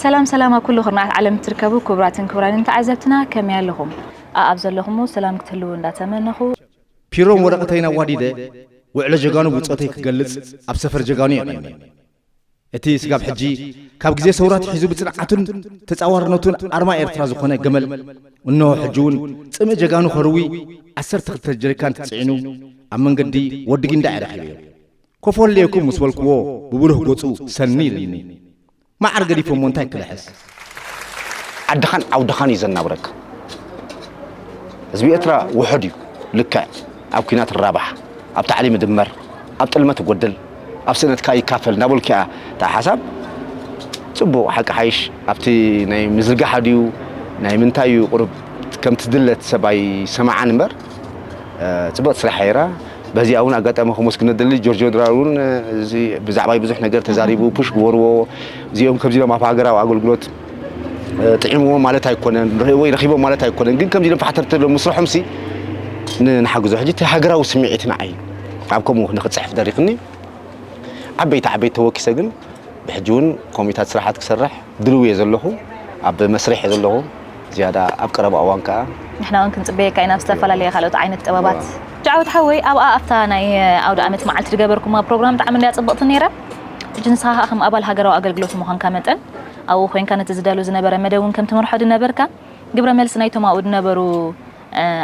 ሰላም ሰላም ኣብ ኩሉ ኩርናዓት ዓለም እትርከቡ ክቡራትን ክቡራንን ተዓዘብትና ከመይ ኣለኹም? ኣኣብ ዘለኹሞ ሰላም ክትህልዉ እንዳተመነኹ። ፒሮም ወረቐተይን ኣዋዲደ ውዕሎ ጀጋኑ ብጾተይ ክገልጽ ኣብ ሰፈር ጀጋኑ የቐኒ። እቲ ስጋብ ሕጂ ካብ ግዜ ሰውራ ኣትሒዙ ብጽንዓቱን ተጻዋርነቱን ኣርማ ኤርትራ ዝኾነ ገመል፣ እነሆ ሕጂ እውን ጽምእ ጀጋኑ ከርዊ ዓሰርተ ክልተ ጀሪካን ተጽዒኑ ኣብ መንገዲ ወዲ ጊንዳዕ ረኺበዮ። ኮፍ ኣለየኩም ምስ በልክዎ ብብሩህ ገጹ ሰኒ ኢሉኒ። መዓር ገዲፎሞ እንታይ ክልሕስ። ዓድኻን ዓውድኻን እዩ ዘናብረካ። ህዝቢ ኤርትራ ውሑድ እዩ። ልክዕ ኣብ ኲናት ራባሕ፣ ኣብ ታዕሊም ድመር፣ ኣብ ጥልመት ጎደል፣ ኣብ ስእነትካ ይካፈል እናበልኩ እያ። እታ ሓሳብ ጽቡቕ ሓቂ ሓይሽ ኣብቲ ናይ ምዝርጋሕ ድዩ ናይ ምንታይ እዩ ቁሩብ ከምቲ ድለት ሰብኣይ ሰማዓን እምበር ጽቡቕ ስራሕ ይራ። በዚኣ እውን ኣጋጣሚ ከመስግኖ ደሊ ጆርጆ ድራር እውን እዚ ብዛዕባይ ብዙሕ ነገር ተዛሪቡ ፑሽ ግበርዎ። እዚኦም ከምዚ ኢሎም ኣብ ሃገራዊ ኣገልግሎት ጥዒምዎም ማለት ኣይኮነን ወይ ረኺቦም ማለት ኣይኮነን፣ ግን ከምዚ ኢሎም ፋሕተር ተብሎም ምስርሖም ሲ ንሓግዞ። ሕጂ እቲ ሃገራዊ ስምዒት ንዓይ ኣብ ከምኡ ንክፅሕፍ ደሪኽኒ። ዓበይቲ ዓበይቲ ተወኪሰ ግን ብሕጂ እውን ኮሚታት ስራሓት ክሰርሕ ድልው እየ ዘለኹ፣ ኣብ መስርሕ እየ ዘለኹ። ዝያዳ ኣብ ቀረባ እዋን ከዓ ንሕና እውን ክንፅበየካ ኢና ኣብ ዝተፈላለየ ካልኦት ዓይነት ጥበባት። ጃዕወት ሓወይ ኣብኣ ኣብታ ናይ ኣውደ ኣመት መዓልቲ ዝገበርኩማ ፕሮግራም ብጣዕሚ እንድያ ፅብቕቲ ነይራ። ሕጂ ንስኻ ከዓ ከም ኣባል ሃገራዊ ኣገልግሎት ምዃንካ መጠን ኣብኡ ኮይንካ ነቲ ዝዳሎ ዝነበረ መደብ እውን ከም ትመርሖ ዝነበርካ ግብረ መልሲ ናይቶም ኣብኡ ዝነበሩ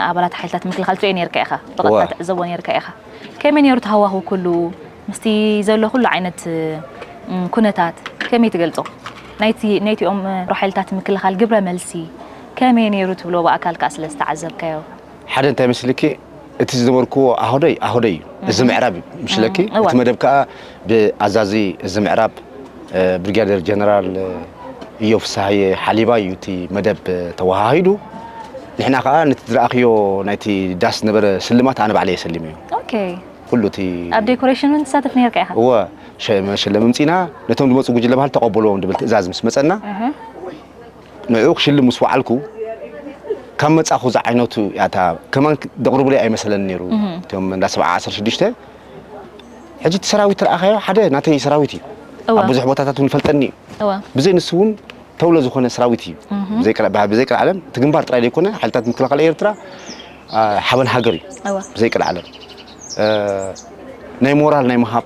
ኣባላት ሓይልታት ምክልኻል ትሪኦ ነይርካ ኢኻ፣ ብቐጥታ ትዕዘቦ ነይርካ ኢኻ። ከመይ ነይሩ እቲ ሃዋህው ኩሉ ምስቲ ዘሎ ኩሉ ዓይነት ኩነታት ከመይ ትገልጾ? ናይቲ ናይቲኦም ሓይልታት ምክልኻል ግብረ መልሲ ከመይ ነይሩ ትብሎ ብኣካል ከኣ ስለ ዝተዓዘብካዮ? ሓደ እንታይ መስልኪ እቲ ዝነበርክዎ ኣሆደይ ኣሆደይ እዩ። እዚ ምዕራብ እዩ ምሽለኪ። እቲ መደብ ከኣ ብኣዛዚ እዚ ምዕራብ ብሪጋደር ጀነራል እዮብ ፍስሃየ ሓሊባይ እዩ እቲ መደብ ተወሃሂዱ። ንሕና ከኣ ነቲ ዝረኣኽዮ ናይቲ ዳስ ዝነበረ ስልማት ኣነ ባዕለይ እየ ሰሊመዮ። ኦኬ። ኩሉ እቲ ኣብ ዴኮሬሽን እውን ትሳተፍ ነርካ ኢኻ? እወ፣ ሸ- መሸለም ምጺና ነቶም ዝመጹ ጉጅለ ባህል ተቐበልዎም ድብል ትእዛዝ ምስ መጸና ንዕኡ ክሽልም ምስ ወዓልኩ ካብ መጻኹ ዝዓይነቱ ያታ ከማን ደቕርቡለይ ኣይመሰለን ነይሩ። እቶም እንዳ ሰብዓ ዓሰርተ ሽዱሽተ ሕጂ እቲ ሰራዊት ተረኣኻዮ ሓደ ናተይ ሰራዊት እዩ። እወ። ኣብ ብዙሕ ቦታታት እውን ይፈልጠኒ እዩ። እወ። ብዘይ ንሱ እውን ተውለ ዝኾነ ሰራዊት እዩ። ብዘይ ቀል- ብዘይ ቀልዓለም እቲ ግንባር ጥራይ ዘይኮነ ሓይልታት ምክልኻል ኤርትራ ሓበን ሃገር እዩ። እወ። ብዘይ ቀልዓለም ናይ ሞራል ናይ ምሃብ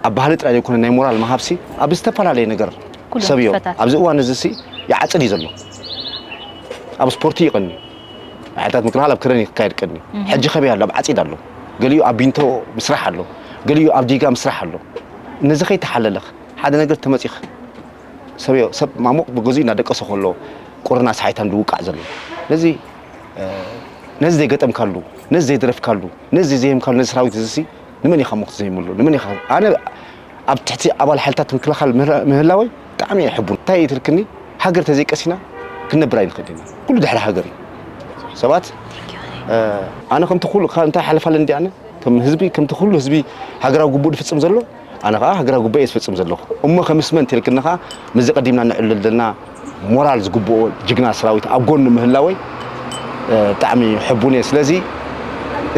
ኣብ ባህሊ ጥራይ ዘይኮነ ናይ ሞራል ምሃብሲ ኣብ ዝተፈላለየ ነገር ኩሉ ሰብዮ ንጥፈታት። ኣብዚ እዋን እዚ ሲ ይዓጽድ እዩ ዘሎ። ኣብ ስፖርቲ ይቐኒ። ሓይልታት ምክልኻል ኣብ ክረን ክካየድ ቀኒ። ሕጂ ከበይ ኣሎ? ኣብ ዓጺድ ኣሎ። ገሊኡ ኣብ ቢንቶ ምስራሕ ኣሎ። ገሊኡ ኣብ ዲጋ ምስራሕ ኣሎ። ነዚ ከይተሓለለኽ ሓደ ነገር ተመጺኽ ሰብዮ ሰብ ማሞቕ ብገዙ እናደቀሰ ከሎ ቁርና ሳይታን ድውቃዕ ዘሎ ነዚ ነዚ ዘይገጠምካሉ ነዚ ዘይደረፍካሉ ነዚ ዘይዘየምካሉ ነዚ ሰራዊት እዚሲ ንመን ኢኻ እሞ ክትዘይምሉ? ንመን ኢኻ? ኣነ ኣብ ትሕቲ ኣባል ሓይልታት ምክልኻል ምህላወይ ብጣዕሚ እየ ሕቡን። እንታይ እዩ ትልክኒ? ሃገር ተዘይቀሲና ክንነብር ኣይንኽእል ኢና። ኩሉ ድሕሪ ሃገር እዩ። ሰባት ኣነ ከምቲ ኩሉ እንታይ ሓለፋለ እንዲ ኣነ ከም ህዝቢ ከምቲ ኩሉ ህዝቢ ሃገራዊ ግቡእ ዝፍጽም ዘሎ ኣነ ከዓ ሃገራዊ ግቡእ እየ ዝፍጽም ዘለኹ። እሞ ከምስ መን ትልክኒ ከዓ ምስዚ ቀዲምና ንዕልል ዘለና ሞራል ዝግብኦ ጅግና ሰራዊት ኣብ ጎኑ ምህላወይ ብጣዕሚ ሕቡን እየ። ስለዚ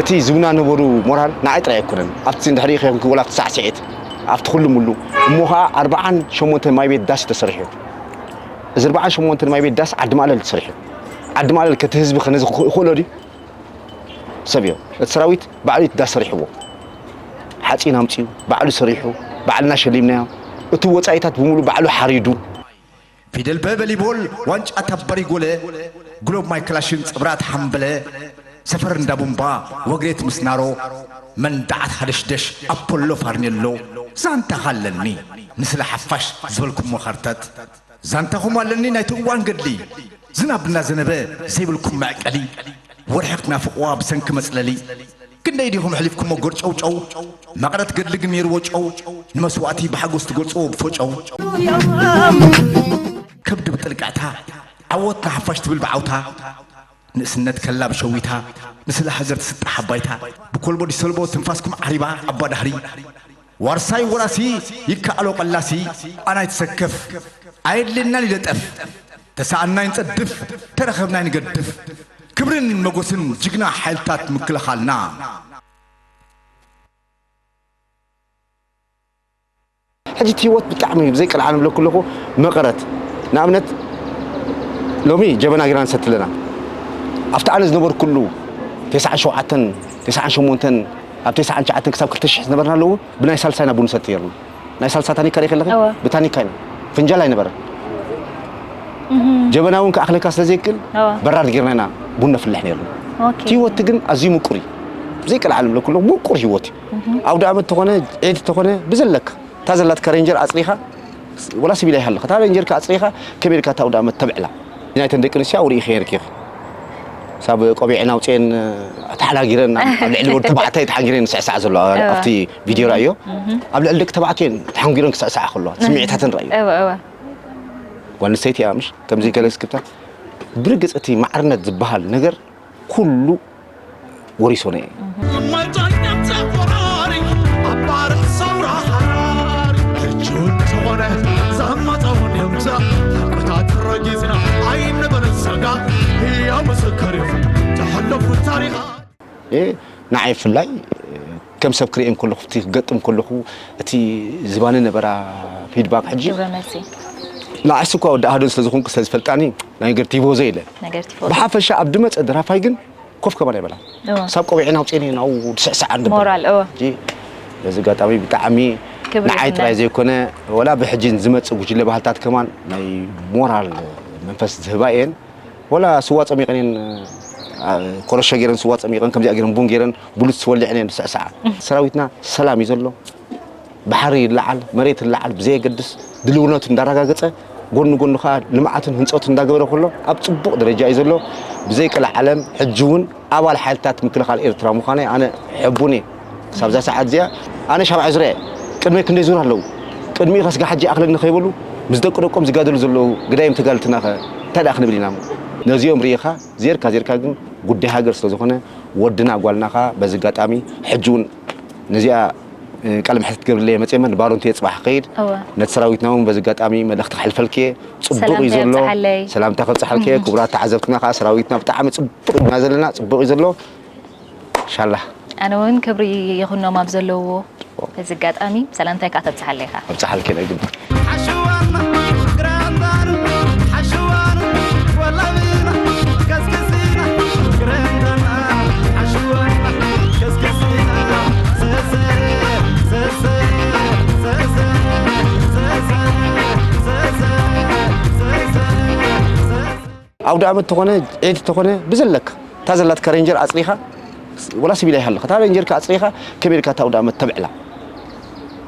እቲ ዝውና ነበሩ ሞራል ንዓይ ጥራይ ኣይኮነን፣ ኣብቲ ንድሕሪኡ ከይኮንኩ ወላ ኣብቲ ሳዕስዒት ኣብቲ ኩሉ ምሉ እሞ ከዓ ኣርብዓን ሸሞንተን ማይ ቤት ዳስ እዩ ተሰሪሑ። እዚ ኣርብዓን ሸሞንተን ማይ ቤት ዳስ ዓዲ ማእለል ተሰሪሑ። ዓዲ ማእለል ከቲ ህዝቢ ከነዚ ክኽእሎ ድዩ? ሰብ እዮ እቲ ሰራዊት ባዕሉ እዩ እቲ ዳስ ሰሪሕዎ። ሓፂን ኣምፅኡ ባዕሉ ሰሪሑ ባዕልና ሸሊምናዮ። እቲ ወፃኢታት ብምሉ ባዕሉ ሓሪዱ። ፊደል በበሊቦል ዋንጫ ታባሪጎለ ግሎብ ማይ ክላሽን ጸብራት ሓምበለ ሰፈር እንዳ ቡምባ ወግሬት ምስናሮ መንዳዓት ሃደሽደሽ ኣፖሎ ፋርኔሎ ዛንታኻ ኣለኒ ንስለ ሓፋሽ ዝበልኩሞ ኸርተት ዛንታኹም ኣለኒ ናይቲ እዋን ገድሊ ዝናብ እናዘነበ ዘይብልኩም መዕቀሊ ወርሒ ክትናፍቕዋ ብሰንኪ መጽለሊ ክንደይ ዲኹም ኣሕሊፍኩሞ ጎርጨውጨው መቐረት ገድሊ ግን ነይርዎ ጨው ንመስዋእቲ ብሓጎስ ትገልጽዎ ብፎጨው ከብዲ ብጥልቃዕታ ዓወት ንሓፋሽ ትብል ብዓውታ ንእስነት ከላ ብሸዊታ ንስለ ሃገር ትስጣሕ ኣባይታ ብኮልቦ ዲሰልቦ ትንፋስኩም ዓሪባ ኣባ ዳህሪ ዋርሳይ ወራሲ ይከኣሎ ቀላሲ ኣና ይትሰከፍ ኣየድልየናን ይለጠፍ ተሰኣንና ይንጸድፍ ተረኸብና ይንገድፍ ክብርን መጎስን ጅግና ሓይልታት ምክልኻልና። ሕጂ እቲ ህይወት ብጣዕሚ ብዘይ ቀልዓለም ብለኩ ኣለኹ መቐረት። ንኣብነት ሎሚ ጀበና ጌርና ንሰቲ ኣለና። ኣብቲ ኣነ ዝነበርኩሉ ተስዓን ሸውዓተን፣ ተስዓን ሸሞንተን፣ ኣብ ተስዓን ትሽዓተን ክሳብ ክልተ ሽሕ ዝነበርና ኣለዉ ብናይ ሳልሳ ኢና ቡን ንሰቲ ነርና። ናይ ሳልሳ ታኒካ ሪኢኺ ኣለኺ? እወ። ብታኒካ ኢና። ፍንጃል ኣይነበረን። ጀበና እውን ክኣኽለካ ስለ ዘይክእል እወ። በራድ ጌርና ኢና ቡን ነፍልሕ ነርና። ኦኬ። እቲ ህይወት ግን ኣዝዩ ምቁር እዩ። ብዘይ ቀልዓለም ብለኩ ኣለኹ ምቁር ህይወት እዩ። ኣውደ ኣመት ተኾነ ዒድ ተኾነ ብዘለካ እታ ዘላትካ ሬንጀር ኣጽሪኻ ወላ ሲቪል ኣይሃልኻ እታ ሬንጀርካ ኣጽሪኻ ከመይ ኢልካ እታ ኣውደ ኣመት ተብዕላ? ናይተን ደቂ ኣንስትዮ ኣብኡ ርኢኺ ነርኪ ኢኺ። ሳብ ቆቢዐን ኣውፅኤን ተሓናጊረን ኣብ ልዕሊ ወዲ ተባዕታይ ተሓንጊረን ስዕሳዕ ዘለዋ ኣብቲ ቪድዮ ራእዮ። ኣብ ልዕሊ ደቂ ተባዕትዮ ተሓንጊረን ክስዕሳዓ ከለዋ ስምዒታተን ራእዮ። እወ እወ። ጓል ኣንስተይቲ እያ ምሽ ከምዚ ገለ ስክብታ ብርግፅ እቲ ማዕርነት ዝበሃል ነገር ኩሉ ወሪሶ ነየ። መጫኛ ተቆራሪ ኣባርሕ ሰውራ ሓራሪ ሕጂ እውን ተኾነ ዘመፀውን የምፃ ቁታት ረጊፅና ኣይንበል ሰጋ ህያው ምስክር እዩ ተሐለፉ ታሪኻ። እ፣ ንዓይ ብፍላይ ከም ሰብ ክርእየን ከለኹ እቲ ክገጥም ከለኹ እቲ ዝባኒ ነበራ ፊድባክ ሕጂ ግብረ መልሲ። ንዓይስ እኳ ወዲ ኣህዶን ስለ ዝኾንኩ ስለ ዝፈልጣኒ ናይ ነገር ቲፎዞ ኢለ ነገር ቲፎዞ። ብሓፈሻ ኣብ ድመፀ ደራፋይ ግን ኮፍ ከማን ኣይበላን። እወ። ሳብ ቆቢዐን ኣውፅኤን እየ ናብኡ ድስዕስዓን ድብል። ሞራል፣ እወ። ሕጂ በዚ ኣጋጣሚ ብጣዕሚ ክብሪ ንዓይ ይኹነን። ጥራይ ዘይኮነ ወላ ብሕጂ ዝመፅእ ጉጅለ ባህልታት ከማን ናይ ሞራል መንፈስ ዝህባ እየን። ወላ ስዋ ፀሚቐን እየን፣ አ፣ ኮረሾ ገይረን ስዋ ፀሚቐን ከምዚኣ ገይረን ቡን ገይረን ብሉት ወሊዐን እየን ዝስዕስዓ። ሰራዊትና ሰላም እዩ ዘሎ። ባሕሪ ይለዓል፣ መሬት ይለዓል ብዘየገድስ ድልውነቱ እንዳረጋገፀ ጎኒ ጎኒ ከዓ ልምዓትን ህንፀቱን እንዳገበረ ከሎ ኣብ ፅቡቕ ደረጃ እዩ ዘሎ። ብዘይ ቀልዓለም ሕጂ እውን ኣባል ሓይልታት ምክልኻል ኤርትራ ምዃነይ ኣነ ሕቡን እየ። ክሳብ እዛ ሰዓት እዚኣ ኣነ ሻብዓይ ዙርያ እየ። ቅድመይ ክንደይ ዙር ኣለዉ? ቅድሚኡ ከስጋ ሕጂ ይኣኽለኒ ከይበሉ ምስ ደቂ ደቆም ዝጋደሉ ዘለዉ ግዳይም ተጋልትና ከ እንታይ ደኣ ክንብል ኢና እሞ? ነዚኦም ርኢኻ ዜርካ ዜርካ ግን ጉዳይ ሃገር ስለ ዝኾነ ወድና ጓልና ከኣ በዚ ኣጋጣሚ ሕጂ እውን ነዚኣ እ፣ ቃለ መሕትት ክገብርለይ እየ መፅየ እምበር ንባሮንተይ እየ ፅባሕ ክኸይድ። እወ። ነቲ ሰራዊትና እውን በዚ ኣጋጣሚ መልእኽቲ ከሕልፈልኪ እየ። ፅቡቕ እዩ ሰላምታ ዘሎ። የብፅሓለይ። ሰላምታ ከብፅሓልኪ እየ። ክቡራት ተዓዘብትና ከዓ ሰራዊትና ብጣዕሚ ፅቡቕ ኢና ዘለና፣ ፅቡቕ እዩ ዘሎ። ሻላ። ኣነ እውን ክብሪ ይኹኖም ኣብ ዘለውዎ በዚ ኣጋጣሚ ሰላምታይ ከዓ ተብፅሓለይ ኢኻ። ኣብፅሓልኪ እየ ግብር። ሓሽዋና ግራንዳን ሓሽዋና ወላቢና ከስክስና ግራንዳና ሓሽዋና ከስክስና ዘዘ ዘዘ ዘዘ ዘዘ ዘዘ ዘዘ ኣውደ ኣመት ተኾነ ዒድ ተኾነ ብዘለካ እታ ዘላትካ ሬንጀር ኣጽሪኻ ወላ ሲቪል ኣይሃልኻ እታ ሬንጀርካ ኣጽሪኻ ከመይ ኢልካ እታ ኣውደ ኣመት ተብዕላ?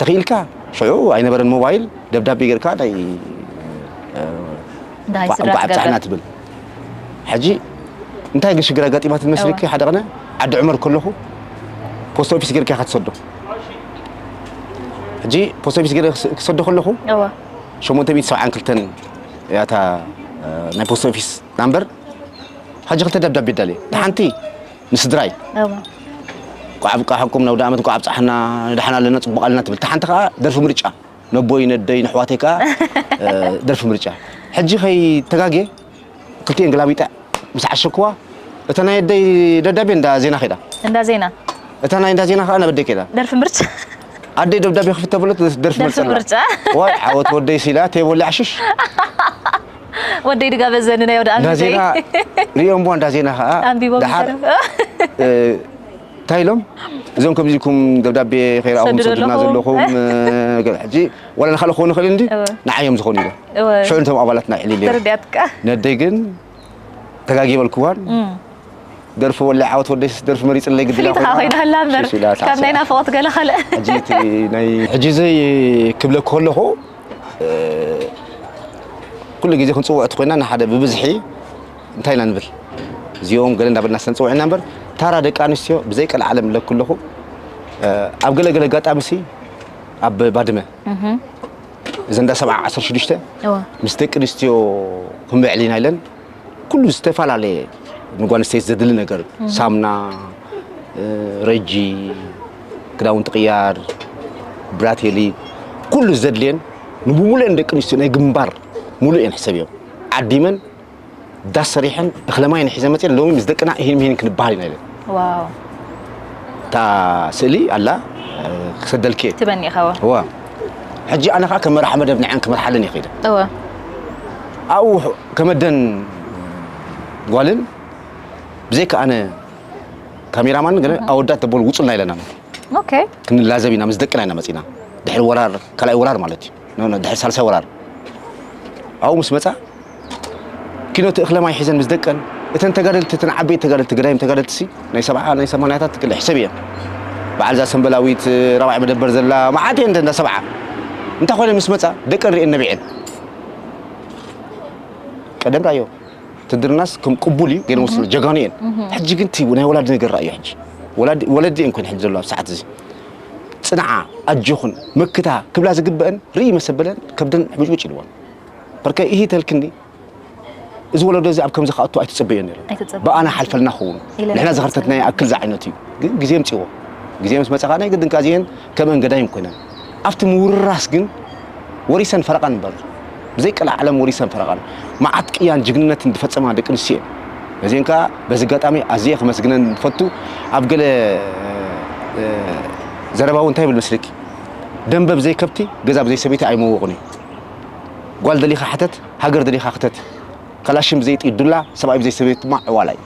ተኽኢልካ ሽዑ ኣይነበረን ሞባይል፣ ደብዳቤ ጌርካ ናይ፣ እ፣ እንዳ ሃይ እንቋዕ፣ ስድራ እንቋዕ ትገብር። ኣብጽሓና ትብል። ሕጂ እንታይ ግን ሽግር ኣጋጢማት መስልኪ? እዋ። ሓደ ቕነ ዓዲ ዑመር ከለኹ ፖስት ኦፊስ ጌርካ ኢኻ ትሰዶ። ሕጂ ፖስት ኦፊስ ጌረ ክስ-፣ ክሰዶ ከለኹ እዋ። ሸሞንተ ሚእቲ ሰብዓን ክልተን እያ እታ፣ እ፣ ናይ ፖስት ኦፊስ ናምበር። ሕጂ ክልተ ደብዳቤ ኣዳልየ። እታ ሓንቲ ንስድራይ። እዋ። እንቋዕ ኣብቃሕኩም፣ ናውደ ዓመት እንቋዕ ኣብጻሕና፣ ንደሓን ኣለና፣ ጽቡቕ ኣለና ትብል። እታ ሓንቲ ኸኣ ደርፊ ምርጫ፣ ነቦይ፣ ነደይ፣ ንኣሕዋተይ ከኣ፣ እ፣ ደርፊ ምርጫ። ሕጂ ከይተጋግየ፣ ክልቲኤን ገላቢጠ ምስ ዓሸክዋ፣ እታ ናይ ኣደይ ደብዳቤ እንዳ ዜና ከይዳ። እንዳ ዜና? እታ ናይ እንዳ ዜና ከኣ ናብ ኣደይ ከይዳ። ደርፊ ምርጫ? ኣደይ ደብዳቤ ክፍተ በለት፣ ደርፊ ደርፊ መርጸላ። ምርጫ? ዋይ፣ ዓወት ወደይ ሲላ፣ ተይበሉ ዓሽሽ። ወደይ ድጋ በዘኒ ናይ ወደ እንዳ ኣንቢበይ። ዜና ሪኦም እሞ እንዳ ዜና ከኣ ኣንቢቦም ደሓር፣ ይተረፍ። እ፣ እንታይ ኢሎም? እዞም ከምዚ ኢልኩም ደብዳቤ ከይረኣኹም ሰድዶ ሰዱና ኣለኹም። ዘለኹም፣ እ፣ ገለ ሕጂ ዋላ ንኻልእ ክኾኑ ይኽእል እንዲ፣ እወ። ንዓይ እዮም ዝኾኑ ኢሎም። እወ። ሽዑ ነቶም ኣባላት ናይ ዕሊል እዮም። ተረዲኣትካ። ነደይ ግን ተጋጊየ በልክዋን። እም። ደርፊ ወላዕ ዓወት ወደይስ ደርፊ መሪጽለይ ግዲ ፍልይቲ ኢላ ኮይና። ኮይና ሃላ እምበር፣ ሽሽ ኢላ ካብ ናይ ሳዕሲዓ። ናፍቖት ገለ ካልእ። ሕጂ እቲ ናይ ሕጂ እዚ ክብለኩ ከለኹ፣ እ፣ ኩሉ ግዜ ክንጽውዕ እቲ ኮይና ንሓደ ብብዝሒ እንታይ ኢና ንብል? እዚኦም ገለ እንዳበልና ስለ ንጽውዕ ኢና እምበር፣ ታራ ደቂ ኣንስትዮ ብዘይ ቀልዓለም እብለኩ ኣለኹ፣ እ፣ ኣብ ገለ ገለ ኣጋጣሚ ሲ ኣብ ባድመ፣ እህ። እዘን እንዳ ሰብዓ ዓሰርተ ሽዱሽተ እዋ። ምስ ደቂ ኣንስትዮ ክንብዕል ኢና ኢለን፣ ኩሉ ዝተፈላለየ ንጓል ኣንስተይቲ ዘድሊ ነገር፣ እም። ሳሙና፣ እ፣ ረጂ፣ ክዳውንቲ ቅያር፣ ብራቴሊ፣ ኩሉ ዘድልየን ንብሙሉኤን ደቂ ኣንስትዮ ናይ ግንባር ሙሉእ እየን ሕሰብዮም ዓዲመን ዳስ ሰሪሐን እኽለ ማይን ሒዘን መፅየን ሎሚ ምስ ደቅና እሂን ምሂን ክንበሃል ኢና ኢለን። ዋው። እታ ስእሊ ኣላ፣ እ፣ ክሰደልኪ እየ። ትበኒ ኢኻ፣ ዋ። እዋ። ሕጂ ኣነ ከዓ ከም መራሕ መደብ ንዐን ክመርሓለን ይኽእል። እወ ኣብኡ ከመደን ጓልን ብዘይካ ኣነ ካሜራማን ገለ ኣወዳት ተበሉ ውፁልና ኢለና ኦኬ ክንላዘብ ኢና ምስ ደቅና ኢና መፂና። ድሕሪ ወራር ካልኣይ ወራር ማለት እዩ። ኖ፣ ኖ፣ ድሕሪ ሳልሳይ ወራር ኣብኡ ምስ መፃ ኪኖ ትእኽለ ማይ ሒዘን ምስ ደቀን እተን ተጋደልቲ እተን ዓበይቲ ተጋደልቲ ገዳይም ተጋደልቲ ሲ ናይ ሰብዓ ናይ ሰማንያታት ትክል ሕሰብ እየን። በዓል እዛ ሰንበላዊት ራብዓይ መደበር ዘላ መዓት እየን እንዳ ሰብዓ እንታይ ኮይነ ምስ መፃ ደቀን ርእየን ነቢዐን። ቀደም ራዮ ትድርናስ ከም ቅቡል እዩ ገለ ወስለ ጀጋኑ እየን። ሕጂ ግን እቲ ናይ ወላዲ ነገር ራእዩ ሕጂ ወላዲ ወለዲ እየን ኮይነ ሕጂ ዘሎ ኣብ ሰዓት እዚ ጽንዓ ኣጆኹን መክታ ክብላ ዝግበአን ርኢ መሰበለን ከብደን ሕቡጭቡጭ ኢልዎን በርከ ይህ ተልክኒ እዚ ወለዶ እዚ ኣብ ከምዚ ክኣቱ ኣይትጸበዮ ነይሩ። ኣይትጸበዮ። ብኣና ሓልፈልና ክውን ኢለ ንሕና ነበር። ዝኸርተትናዮ ኣክል ዝዓይነቱ እዩ። ግን ግዜ ምጽዎ ግዜ ምስ መጻኻ ናይ ግድን ካዚየን ከም እንገዳይ ምኮነን ኣብቲ ምውርራስ ግን ወሪሰን ፈረቓን እምበር ብዘይ ቀልዓ ዓለም ወሪሰን ፈረቓን መዓት ቅያን ጅግንነትን ዝፈጸማ ደቂ ኣንስትዮ እየን። ነዚአን ከዓ በዚ ኣጋጣሚ ኣዝየ ክመስግነን ፈቱ። ኣብ ገለ እ፣ ዘረባ እውን እንታይ ይብል መስለኪ? ደንበ ብዘይ ከብቲ ገዛ ብዘይ ሰበይቲ ኣይመወቕን እዩ። ጓል ደሊኻ ሕተት፣ ሃገር ደሊኻ ክተት። ካላሽን ብዘይ ጥይት ዱላ፣ ሰብኣይ ብዘይ ሰበይቲ ድማ ዕዋላ እዩ።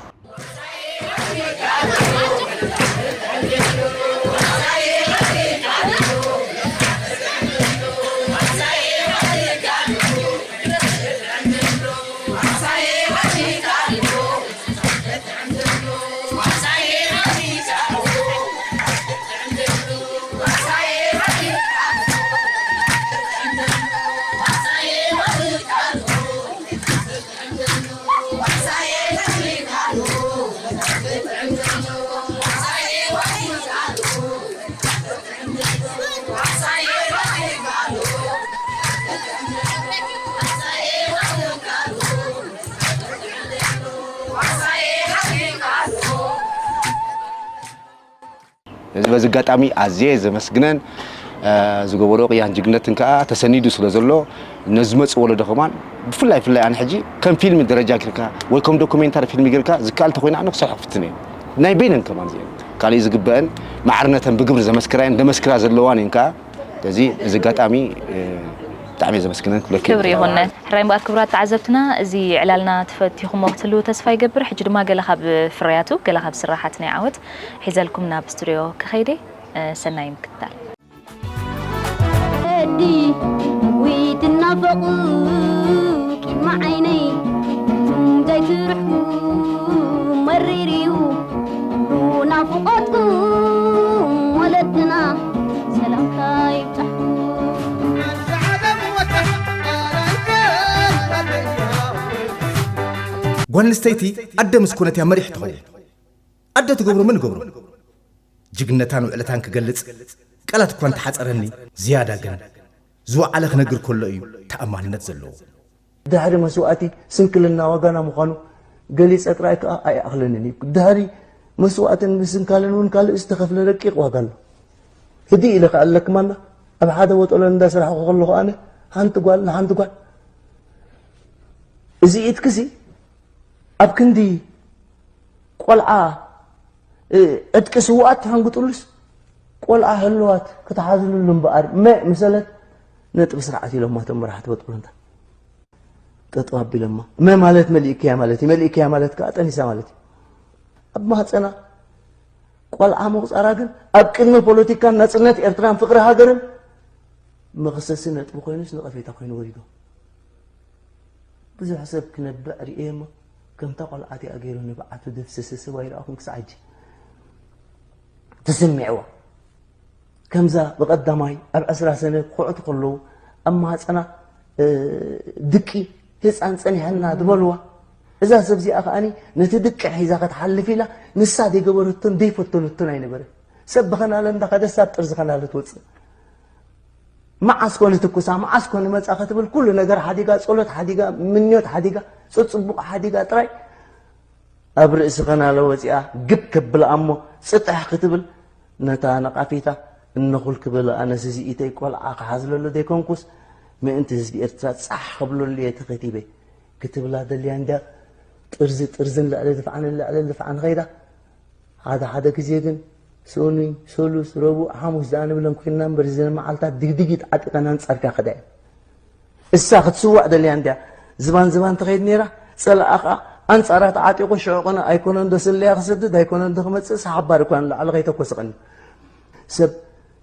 እዚ በዚ ኣጋጣሚ ኣዝየ ዘመስግነን ዝገበሮ ቅያን ጅግነትን ከዓ ተሰኒዱ ስለ ዘሎ ነዚ ዝመፅእ ወለዶ ከማን ብፍላይ ፍላይ ኣነ ሕጂ ከም ፊልም ደረጃ ጌርካ ወይ ከም ዶኩሜንታሪ ፊልም ጌርካ ዝከኣል ተኮይነ ኣነ ክሰርሖ ክፍትን እየ። ናይ በይነን ከማን እዚአን ካሊእ ዝግበአን ማዕርነተን ብግብሪ ዘመስክራየን ደመስክራ ዘለዋን እየን ከዓ። ስለዚ እዚ ኣጋጣሚ ብጣዕሚ እየ ዘመስግነን ክብለኪ ክብሪ ይኹነ። ሕራይ እምበኣር ክቡራት ተዓዘብትና፣ እዚ ዕላልና ተፈቲኹሞ ክትህልዉ ተስፋ ይገብር። ሕጂ ድማ ገለ ካብ ፍርያቱ፣ ገለ ካብ ስራሓት ናይ ዓወት ሒዘልኩም ናብ ስቱድዮ ክኸይደ። ሰናይ ምክትታል። ወዲ ዊትናፈቑ ቂድሚ ዓይነይ ቱም ዘይትርሕቁ መሪር እዩ ናፍቖትኩም ወለድና ሰላምታ ይብጻሕኩም። ጓል ኣንስተይቲ ኣደ ምስ ኮነት እያ መሪሕ ትኸውን። ኣደ ትገብሮ ምን ገብሮ ጅግነታን ውዕለታን ክገልጽ ቃላት እኳ እንተሓጸረኒ ዝያዳ ግን ዝወዓለ ክነግር ከሎ እዩ ተኣማንነት ዘለዎ። ድሕሪ መስዋእቲ ስንክልና ዋጋና ምዃኑ ገሊጸ ጥራይ ከኣ ኣይኣኽለንን እዩ። ድሕሪ መስዋእትን ምስንካልን እውን ካልእ ዝተኸፍለ ረቂቕ ዋጋ ኣሎ። ህድእ ኢለ ከኣ ኣለክማና ኣብ ሓደ ወጠሎ እንዳሰራሕኩ ከለኹ ኣነ ሓንቲ ጓል ንሓንቲ ጓል እዚ ኢድክሲ ኣብ ክንዲ ቆልዓ ዕጥቂ ስውኣት ተሓንግጥሉስ ቆልዓ ህልዋት ክትሓዝልሉ እምበኣር መ ምሰለት ነጥቢ ስርዓት ኢሎማ እቶም መራሕቲ ወጥሩንታ ጠጠው ኣቢሎማ። መ ማለት መሊእክያ ማለት እዩ። መሊእክያ ማለት ከዓ ጠኒሳ ማለት እዩ። ኣብ ማህፀና ቆልዓ ምቑፃራ ግን ኣብ ቅድሚ ፖለቲካን ናፅነት ኤርትራን ፍቕሪ ሃገርን መኽሰሲ ነጥቢ ኮይኑስ ነቐፌታ ኮይኑ ወሪዱ። ብዙሕ ሰብ ክነብዕ ርእየ እሞ ከምታ ቆልዓ እቲኣ ገይሩ ንብዓቱ ደፍሰሰ ሰብ ኣይረኣኹን ክሳዕ ሕጂ። ተሰሚዕዋ። ከምዛ ብቐዳማይ ኣብ ዕስራ ሰነ ክኹዕቱ ከለዉ ኣብ ማህፀና ድቂ ህፃን ፀኒሐና ዝበልዋ እዛ ሰብ እዚኣ ከዓኒ ነቲ ድቂ ሒዛ ክትሓልፍ ኢላ ንሳ ዘይገበረቶን ዘይፈተነቶን ኣይነበረ ሰብ ብኸናለ እንዳኸደሳ ኣብ ጥርዚ ኸናለ ትወፅእ መዓስ ኮ ንትኩሳ መዓስ ኮ ንመፃ ክትብል ኩሉ ነገር ሓዲጋ ፀሎት ሓዲጋ ምንዮት ሓዲጋ ፀፅቡቕ ሓዲጋ ጥራይ ኣብ ርእሲ ኸናለ ወፂኣ ግብ ከብላ እሞ ፅጥሕ ክትብል ነታ ነቓፊታ እነኹል ክብል ኣነስ እዚ ኢተይ ቆልዓ ክሓዝለሉ ዘይኮንኩስ ምእንቲ ህዝቢ ኤርትራ ፃሕ ከብለሉ እየ ተኸቲበ ክትብላ ደልያ እንድያ ጥርዚ ጥርዝን ልዕሊ ድፍዓንን ልዕሊ ድፍዓን ኸይዳ ሓደ ሓደ ግዜ ግን ሰኑይ፣ ሰሉስ፣ ረቡዕ፣ ሓሙስ ደኣ ንብለን ኮይንና እምበር፣ እዘን መዓልታት ድግድጊት ዓጢቐን ኣንጻርካ ክዳ እየን። እሳ ክትስዋእ ደልያ እንድያ። ዝባን ዝባን ትኸይድ ነይራ፣ ጸላኣ ኸኣ ኣንጻራ ተዓጢቑ፣ ሽዑ ቅነ ኣይኮነን ዶ ስለያ ክሰድድ፣ ኣይኮነን ዶ ክመጽእስ፣ ሓባር እኳ ንላዕሊ ከይተኮሰ ቀንዩ። ሰብ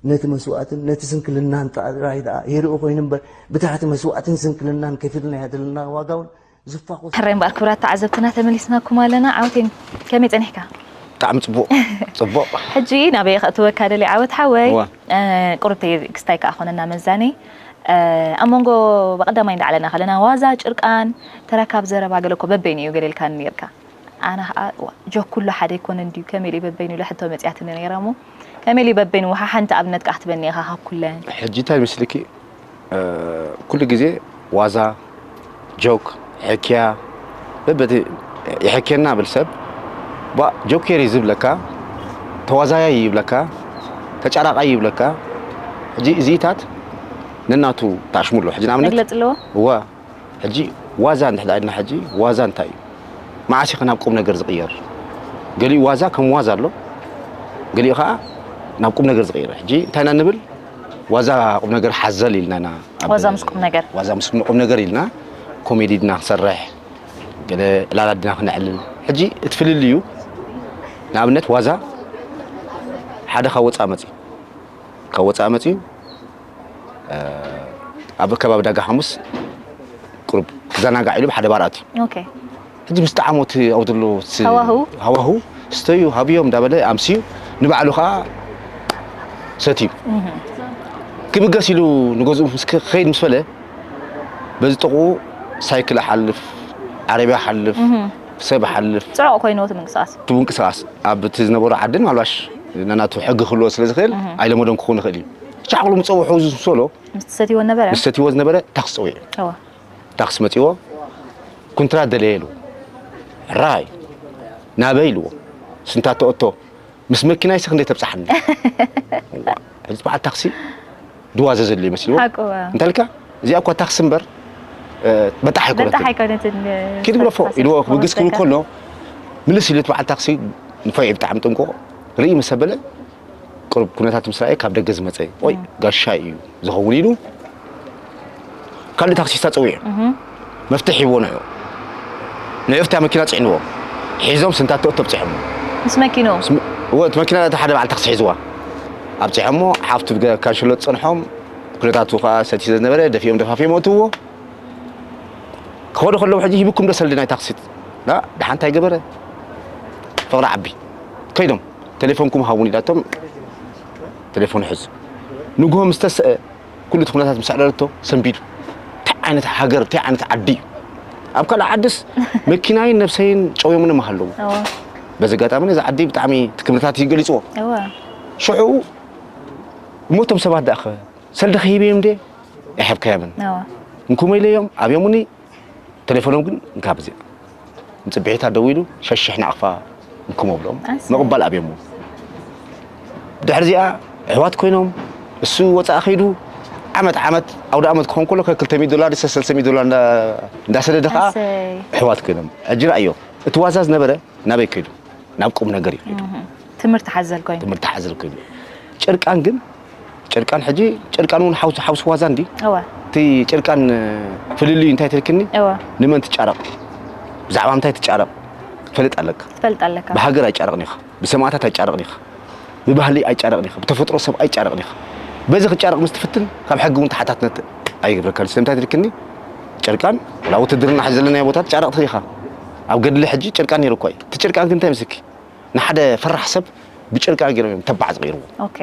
ነቲ መስዋእትን ነቲ ስንክልናን ጥራይ ደኣ የርኢ ኮይኑ እምበር፣ ብታሕቲ መስዋእትን ስንክልናን ከፊልናዮ ዘለና ዋጋ እውን ዝፋኾስ። ሕራይ እምበኣር ክቡራት ተዓዘብትና፣ ተመሊስናኩም ኣለና። ዓወቴን፣ ከመይ ጸኒሕካ? ብጣዕሚ ጽቡቕ፣ ጽቡቕ። ሕጂ ናበይ ከእትወካ ደልየ ዓወት ሓወይ? እዋ። እ፣ ቁሩብ ክስታይ ከኣ ኮነና መዛኒ። እ፣ ኣብ መንጎ ብቐዳማይ እንዳዕለና ከለና ዋዛ፣ ጭርቃን፣ ተረካብ ዘረባ ገለ እኮ በበይኑ እዩ ገለ ኢልካኒ ነይርካ። ኣነ ኸኣ፣ እዋ፣ ጆክ ኩሉ ሓደ ኣይኮነን ድዩ? ከመይ ኢለ በበይኑ ኢለ ሕቶ መጺኣትኒ ነይራ እሞ፣ ከመይ ኢለ በበይኑ ወሓ ሓንቲ ኣብነት ከኣ ክትበኒ ኢኻ ካብ ኩለን? ሕጂ እንታይ መስልኪ? እ፣ ኩሉ ግዜ ዋዛ፣ ጆክ፣ ሕክያ፣ በበቲ ይሕክየና ብል ሰብ፣ ባ፣ ጆኬር እዩ ዝብለካ፣ ተዋዛያይ ይብለካ፣ ተጫራቃይ ይብለካ። ሕጂ እዚታት ነናቱ ተኣሽሙ ኣሎ። ሕጂ ንኣብነት መግለጺ ኣለዎ? እዋ፣ ሕጂ ዋዛ እንድሕር ኢልና፣ ሕጂ ዋዛ እንታይ እዩ? መዓስ ኢኸ ናብ ቁም ነገር ዝቕየር? ገሊኡ ዋዛ ከም ዋዛ ኣሎ፣ ገሊኡ ኸዓ ናብ ቁም ነገር ዝቕየር። ሕጂ እንታይ ኢና ንብል? ዋዛ ቁም ነገር ሓዘል ኢልና ኢና። ኣብ ዋዛ ምስ ቁም ነገር። ዋዛ ምስ ቁም ነገር ኢልና ኮሜዲ ድና ክንሰርሕ፣ ገለ ዕላላት ድና ክነዕልል። ሕጂ እቲ ፍልልዩ፣ ንኣብነት ዋዛ ሓደ ካብ ወፃኢ መፅዩ፣ ካብ ወፃኢ መፅዩ፣ እ፣ ኣብ ከባቢ ዳጋ ሓሙስ ቁሩብ ክዘናጋዕ ኢሉ ብሓደ ባር ኣትዩ። ኦኬ። ሕጂ ምስ ጣዕሞት ኣብኡ ዘሎ ስ-፣ ሃዋህው? ሃዋህው፣ ስተዩ፣ ሃብዮም እንዳበለ ኣምስዩ፣ ንባዕሉ ኸዓ ሰትዩ። እህ። ክብገስ ኢሉ ንገዝኡ ምስ ክኸይድ ምስ በለ፣ በዚ ጥቕኡ ሳይክል ኣሓልፍ፣ ዓረብያ ኣሓልፍ፣ እህ። ሰብ ኣሓልፍ። ጽዑቕ ኮይኑ እቲ ምንቅስቓስ። እቲ ምንቅስቓስ ኣብቲ ዝነበሮ ዓድን ማልባሽ ነናቱ ሕጊ ክህልዎ ስለ ዝኽእል፣ እህ። ኣይለመዶን ክኸውን ይኽእል እዩ። ሻዕቕሉ ምጸውሑ ዝምሰሎ፣ ምስቲ ሰትይዎ ነበረ? ምስ ሰትይዎ ዝነበረ ታክሲ ጸዊዑ። እወ። ታክሲ መጺዎ፣ "ኩንትራት ደለየ" ኢሉ። "ሕራይ፣ ናበይ?" ኢልዎ። "ስንታ ተእቶ?" "ምስ መኪናይሲ ክንደይ ተብጽሓኒ?" ሕጂ በዓል ታክሲ ድዋዘ ዘሎ ይመስልዎ። ሓቁ፣ እወ። እንታይ ኢልካ? "እዚኣ እኳ ታክሲ እምበር፣ እ፣ በጣሕ ኣይኮነትን። በጣሕ ኣይኮነትን፣ እ፣ ኪድ ግደፎ" ኢልዎ። ክብግስ ክብል ከሎ፣ ምልስ ኢሉ እቲ በዓል ታክሲ ንፎይ ብጣዕሚ ጥንቁቕ ርኢ ምስ ኣበለ፣ ቁሩብ ኩነታት ምስ ረኣየ ካብ ደገ ዝመጸ፣ "ኦይ፣ እም። ጋሻይ እዩ ዝኸውን" ኢሉ ካልእ ታክሲስታ ጸዊዑ። እህ። መፍትሕ ሂብዎ ንዑ። ንዑ ኣብታ መኪና ጽዕንዎ። ሒዞም ስንታቶ ተብጽሖም። ምስ መኪንኡ? ምስ መ-፣ እወ፣ እቲ መኪና እቲ ሓደ በዓል ታክሲ ሒዝዋ። ኣብጺሖሞ፣ ሓፍቱ ብገ-፣ ካንሸሎ ዝጸንሖም፣ ኩነታቱ ከኣ ሰቲ ስለ ዝነበረ፣ ደፊኦም ደፋፊኦም ኣእትውዎ። ክኸዱ ከለዉ ሕጂ ሂብኩም ዶ ሰልዲ ናይ ታክሲት? ዳ፣ ደሓን እንታይ ገበረ? ፍቕሪ ዓቢ። ከይዶም፣ "ቴሌፎንኩም ሃቡኒ" ኢላቶም፣ ቴሌፎን ሕዝ። ንግሆ ምስ ተስአ፣ ኩሉ እቲ ኩነታት ምስ ኣዕለለቶ፣ ሰንቢዱ። እንታይ ዓይነት ሃገር፣ እንታይ ዓይነት ዓዲ እዩ? ኣብ ካልእ ዓድስ፣ መኪናይን ነብሰይን ጨውዮምኒ ምሃለዉ። እወ። በዚ ኣጋጣሚ ነዚ ዓዲ ብጣዕሚ እቲ ክብርታት እዩ ገሊጽዎ። እወ። ሽዑ፣ እሞ እቶም ሰባት ደኣኸ፣ ሰልዲ ከሂበዮም ድየ? ኣይሃብካዮምን። እወ። እንኩሞ ኢለዮም፣ ኣብዮምኒ፣ ቴሌፎኖም ግን እንካብ እዚኣ። ንጽብሒታ ደዊሉ፣ ሸሽሕ ናቕፋ እንኩሞ ብሎም፣ ኣሰይ። ምቕባል ኣብዮምዎ። ድሕሪ እዚኣ፣ ኣሕዋት ኮይኖም፣ እሱ ወጻኢ ከይዱ፣ ዓመት ዓመት፣ ኣውደ ዓመት ክኾን ከሎ፣ ከክልተ ሚእቲ ዶላር፣ ሰለስተ ሚእቲ ዶላር እንዳ-፣ እንዳሰደደ ኸኣ፣ ኣሰይ። ኣሕዋት ኮይኖም። ሕጂ ረኣዮ፣ እቲ ዋዛ ዝነበረ ናበይ ከይዱ? ናብ ቁም ነገር እዩ ከይዱ። እህ። ትምህርቲ ሓዘል ኮይኑ። ትምህርቲ ሓዘል ኮይኑ። ጭርቃን ግን፣ ጭርቃን ሕጂ፣ ጭርቃን እውን ሓውስ-፣ ሓውሲ ዋዛ እንዲ? እወ። እቲ ጭርቃን፣ እ፣ ፍልልዩ እንታይ ትልክኒ? እወ። ንመን ትጫረቕ? ብዛዕባ ምንታይ ትጫረቕ? ትፈልጥ ኣለካ። ትፈልጥ ኣለካ። ብሃገር ኣይጫረቕን ኢኻ። ብሰማእታት ኣይጫረቕን ኢኻ። ብባህሊ ኣይጫረቕን ኢኻ። ብተፈጥሮ ሰብ ኣይጫረቕን ኢኻ። በዚ ክጫረቕ ምስ ትፍትን፣ ካብ ሕጊ እውን ተሓታትነት ኣይገብረካን። ስለምንታይ ትልክኒ? ጭርቃን፣ ወላ ውትድርና ሕዚ ዘለናዮ ቦታ ትጫረቕ ኢኻ። ኣብ ገድሊ ሕጂ ጭርቃን ነይሩ እኮ እዩ። እቲ ጭርቃን ግን እንታይ ምስልኪ? ንሓደ ፈራሕ ሰብ ብጭርቃን ገይሮም እዮም ተባዕ ዝቐይርዎ። ኦኬ።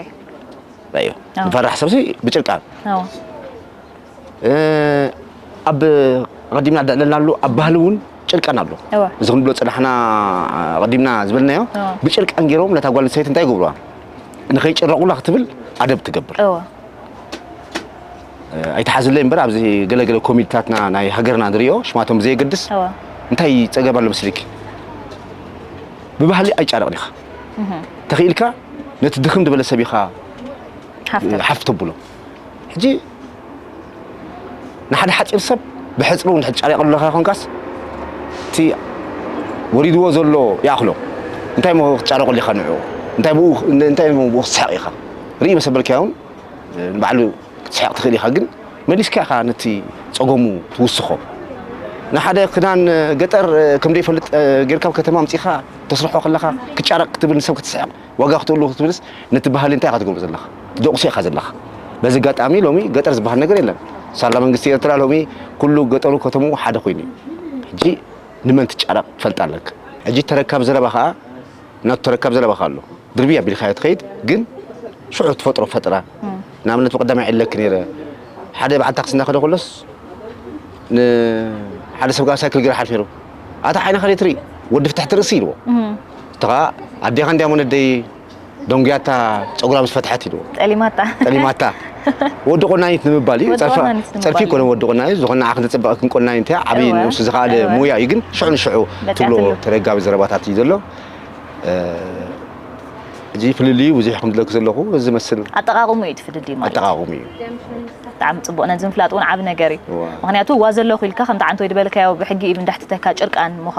እዩ። ኣዎ። ንፈራሕ ሰብሲ ብጭርቃን። ኣዎ። እ፣ ኣብ ቀዲምና ደዕለልና ኣሎ፣ ኣብ ባህሊ እውን ጭርቃን ኣሎ። እወ። እዚ ክንብሎ ጸናሕና ቀዲምና ዝበልናዮ፣ ኣዎ። ብጭርቃን ገይሮም ነታ ጓል ኣንስተይቲ እንታይ ይገብርዋ? ንኸይጭረቑላ ክትብል ኣደብ ትገብር። እወ። እ፣ ኣይትሓዝለይ እምበር፣ ኣብዚ ገለ ገለ ኮሚዲታትና ናይ ሃገርና ንሪኦ፣ ሽማቶም ብዘየገድስ፣ እወ። እንታይ ጸገም ኣሎ መስልኪ? ብባህሊ ኣይጫረቕን ኢኻ። እህ። ተኽኢልካ ነቲ ድኽም ዝበለ ሰብ ኢኻ ሓፍ ተብሎ። ሓፍ ተብሎ። ሕጂ ንሓደ ሓጺር ሰብ ብሕጽሪ እውን ሕጂ ጫሪቕ ኣለኻ ኮንካስ፣ እቲ ወሪድዎ ዘሎ ይኣኽሎ። እንታይ እሞ ክትጫረቐሉ ኢኻ ንዕኡ? እንታይ ብኡ እንታይ ብኡ ክትስሕቕ ኢኻ? ርኢ መሰበልካ እውን ንባዕሉ ክትስሕቕ ትኽእል ኢኻ፣ ግን መሊስካ ኢኻ ነቲ ጸገሙ ትውስኾ። ንሓደ ክዳን ገጠር ከም ዘይፈልጥ ጌርካ ኣብ ከተማ ኣምጺኻ ተስርሖ ከለኻ ክጫረቕ ክትብል ንሰብ ክትስሕቕ ዋጋ ክትህሉ ክትብልስ ነቲ ባህሊ እንታይ ኢኻ ትገብሮ ዘለኻ? ትደቑሶ ኢኻ ዘለኻ። በዚ ኣጋጣሚ ሎሚ ገጠር ዝበሃል ነገር የለን። ሳላ መንግስቲ ኤርትራ ሎሚ ኩሉ ገጠሩ ከተምኡ ሓደ ኮይኑ እዩ። ሕጂ ንመን ትጫረቕ ትፈልጥ ኣለካ። ሕጂ ተረካብ ዘረባ ኸኣ ናቱ ተረካብ ዘረባ ኸኣ ኣሎ። ድርብይ ኣቢልካዮ ትኸይድ፣ ግን ሽዑ ትፈጥሮ ፈጠራ። ንኣብነት ብቐዳማይ ዕለክ ነይረ። ሓደ በዓል ታክሲ እናኸደ ከሎስ ንሓደ ሰብ ጋር ሳይክል ገይሩ ሓልፍ ነይሩ። ኣታ ዓይንኻ ዘይትርኢ ወዲ ፍትሕቲ ርእሲ ኢልዎ። እቲ ኸኣ ኣዴኻ እንድያ ሞ ነደይ ደንጉያታ ጸጉራ ምስ ፈትሐት ኢልዎ። ጠሊማታ። ጠሊማታ። ወዲ ቆናኒት ንምባል እዩ። ወዲ ጸርፊ ቆናኒት ንምባል ጸርፊ እዩ። ይኮነ ወዲ ቆናኒት፣ ዝኾነ ንዓኺ ዘጸበቐክን ቆናኒት እያ። ዓብዪ እዋ። ንሱ ዝኸኣለ እዋ። ሙያ እዩ፣ ግን ሽዑ ንሽዑ በዚኣ ትብሎ ትህሉ። ተደጋጋቢ ዘረባታት እዩ ዘሎ። እ፣ ሕጂ ፍልልዩ ብዙሕ ከም ዝለክ ዘለኹ ዝመስል ኣጠቓቕሙ እዩ እቲ ፍልልይ ማለት። ኣጠቓቕሙ እዩ። ብጣዕሚ ጽቡቕ፣ ነዚ ምፍላጥ እውን ዓቢ ነገር እዩ። እዋ። ምኽንያቱ እዋ ዘለኹ ኢልካ ከምቲ ዓንቶ ዝበልካዮ ብሕጊ እዩ እንዳሕትተካ ጭርቃን ምዃ፣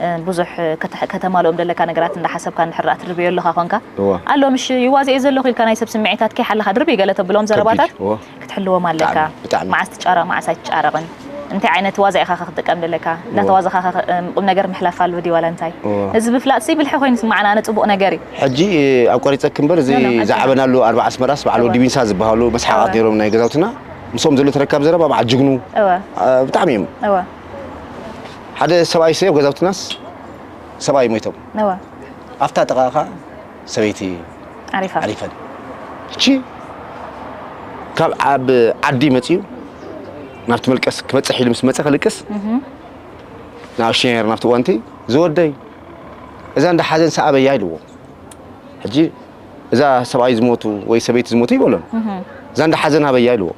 እ፣ ብዙሕ ከተ-፣ ከተማልኦም ዘለካ ነገራት እንዳሓሰብካ እንድሕር ደኣ ትድርብዮ ኣለኻ ኾንካ። እዋ። ኣሎ ምሽ ይዋዘ እየ ዘለኹ ኢልካ ናይ ሰብ ስምዒታት ከይሓለኻ ድርብይ ገለ ተብሎም ዘረባታት ከቢድ፣ እዋ። ክትሕልዎም ኣለካ። ብጣዕሚ፣ ብጣዕሚ። መዓስ ትጫረቕ፣ መዓስ ኣይትጫረቕን። እንታይ ዓይነት ዋዛ ኢኻ ከ ክትጥቀም ዘለካ? እዋ። እንዳተዋዛኻ ከ፣ እም፣ ቁም ነገር ምሕላፍ ኣሎ ድዩ ዋላ እንታይ? እዋ። እዚ ምፍላጥሲ ብልሒ ኮይኑ ይስምዓና፣ ኣነ ጽቡቕ ነገር እዩ። ሕጂ፣ እ፣ ኣቋሪጸክ እምበር፣ እዚ ኖ፣ ኖ፣ ኣቋሪጸ- ዝዓበናሉ ኣርባ ኣስመራስ በዓል እዋ። ወዲ ቢንሳ ዝበሃሉ መስሓቓት እዋ። ነይሮም ናይ ገዛውትና። ምስኦም ዘሎ ተረካብ ዘረባ በዓል ጅግኑ። እዋ። እ፣ ብጣዕሚ እዮም። እዋ። ሓደ ሰብኣይ ሰብ ገዛውትናስ ሰብኣይ ሞይቶም። እዋ። ኣብታ ጥቓ ኸኣ ሰበይቲ ዓሪፋ። ዓሪፈን። እቺ ካብ ኣብ ዓዲ መጺኡ ናብቲ መልቀስ ክበጽሕ ኢሉ ምስ መጸ ክልቅስ፣ እህ። ንኣሽቱ ነይር ናብቲ እዋንቲ፣ "ዝወደይ፣ እዛ እንዳ ሓዘን ሰኣበያ" ኢልዎ። ሕጂ እዛ ሰብኣይ ዝሞቱ ወይ ሰበይቲ ዝሞቱ ይበሎን። እህ። "እዛ እንዳ ሓዘን ሃበያ" ኢልዎ።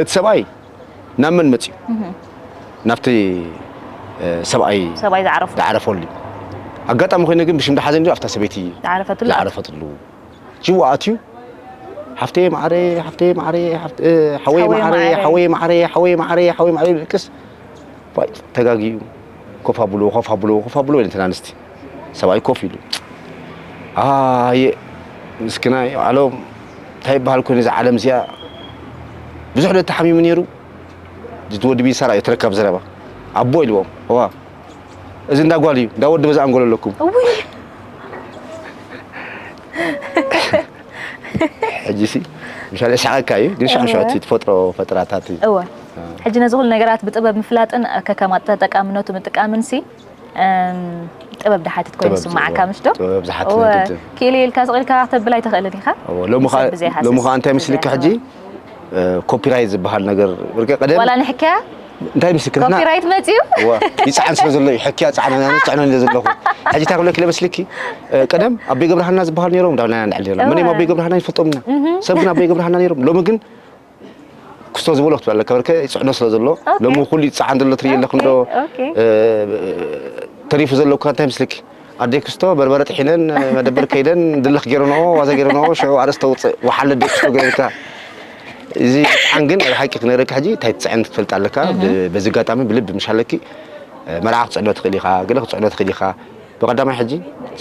እቲ ሰብኣይ ናብ መን መጺኡ? እህ። ናብቲ፣ እ፣ ሰብኣይ ሰብኣይ ዝዓረፎ። ዝዓረፈሉ። ኣጋጣሚ ኮይነ ግን ብሽም እንዳ ሓዘን ድዩ ኣብታ ሰበይቲ ዝዓረፈትሉ? ዝዓረፈትሉ። ሽውኡ ኣትዩ፣ "ሓፍተየ ማዕረ፣ ሓፍተየ ማዕረ፣ ሓፍተ-፣ እ፣ ሓወየ ሓወየ ማዕረ፣ ማዕረ። ሓወየ ማዕረ፣ ሓወየ ማዕረ፣ ሓወየ ማዕረ" ይብል። ቅስ፣ ዋይ፣ ተጋጊዩ። ኮፍ ኣብልዎ፣ ኮፍ ኣብልዎ፣ ኮፍ ኣብልዎ ኢለን እተን ኣንስቲ። ሰብኣይ ኮፍ ኢሉ። ኣየ፣ ምስኪናይ፣ ባዕሎም እንታይ ይበሃል ኮይኑ እዛ ዓለም እዚኣ? ብዙሕ ዶ ተሓሚሙ ነይሩ? እቲ ወዲ ቢንሳ ራእዮ ተረካብ ዘረባ። ኣቦ ኢልዎም፣ እዋ፣ እዚ እንዳ ጓል እዩ፣ እንዳ ወዲ በዛ ኣንጎሎ ኣለኩም። እውይ። ሕጂሲ፣ ምሻል የስሓቐካ እዩ፣ ግን ሽዑ ሽዑ እወ። እቲ ትፈጥሮ ፈጠራታት እዩ። እወ። እ። ሕጂ ነዚ ኩሉ ነገራት ብጥበብ ምፍላጥን ከከም ኣጠቃቅነቱ ምጥቃምን ሲ፣ እም፣ ጥበብ ድሓትት ኮይኑ ጥበብ ይስምዓካ ዝሓትት፣ ምሽ ዶ? ጥበብ ዝሓትት እወ። ነገር። ክኢለ ኢልካ ስቕ ኢልካ ከተብል ኣይትኽእልን ኢኻ። እወ፣ ሎሚ ብሰብ ኸኣ፣ ብዘይ ሃሰስ፣ ሎሚ ኸኣ እንታይ ብዘይ ምስልካ ሕጂ? ሃሰስ። እ፣ ኮፒራይት ዝበሃል ነገር፣ ብርቀ ቀደም ዋላ ንሕክያ? እንታይ ምስልክና? ኮፒራይት መጺኡ? እወ፣ ይጽዓን ስለ ዘሎ እዩ። ሕክያ ጻዕነና፣ ጽዕነን ኢለ ዘለኹ። ሕጂ እንታይ ክብለኪ ኢለ መስልኪ? እ፣ ቀደም ኣቦይ ገብረሃና ዝበሃል ነይሮም፣ እንዳበልና ንዕል ነይርና። መን እዮም እወ። ኣቦይ ገብረሃና ይፈልጦም ኢና። እህ። ሰብ ግን ኣቦይ ገብረሃና ነይሮም። ሎሚ ግን ክስቶ ዝበሎ ክትብል ኣለካ፣ በርከ ይጽዕኖ ስለ ዘሎ። ኦኬ። ሎሚ ኩሉ ይጽዓን ዘሎ ትርኢ ኣለኹ እንዶ፣ ኦኬ፣ ኦኬ። እ፣ ተሪፉ ዘሎ እኳ እንታይ ምስልኪ? ኣደይ ክስቶ በርበረ ጥሒነን፣ መደበር ከይደን፣ ድልኽ ገይረንኦ፣ ዋዛ ገይረንኦ፣ ሽዑ ኣርእስተ ውጽእ፣ ወሓለ ኣደይ ክስቶ ገይርካ። እዚ ጥዓን ግን፣ ናይ ሓቂ ክነግረካ ሕጂ፣ እንታይ ትጽዕን ክትፈልጥ ኣለካ። እህ። ብ-፣ በዚ ኣጋጣሚ ብልቢ ምሽ ኣለኪ፣ መርዓ ክትጽዕኖ ትኽእል ኢኻ፣ ገለ ክትጽዕኖ ትኽእል ኢኻ። ብቐዳማይ ሕጂ፣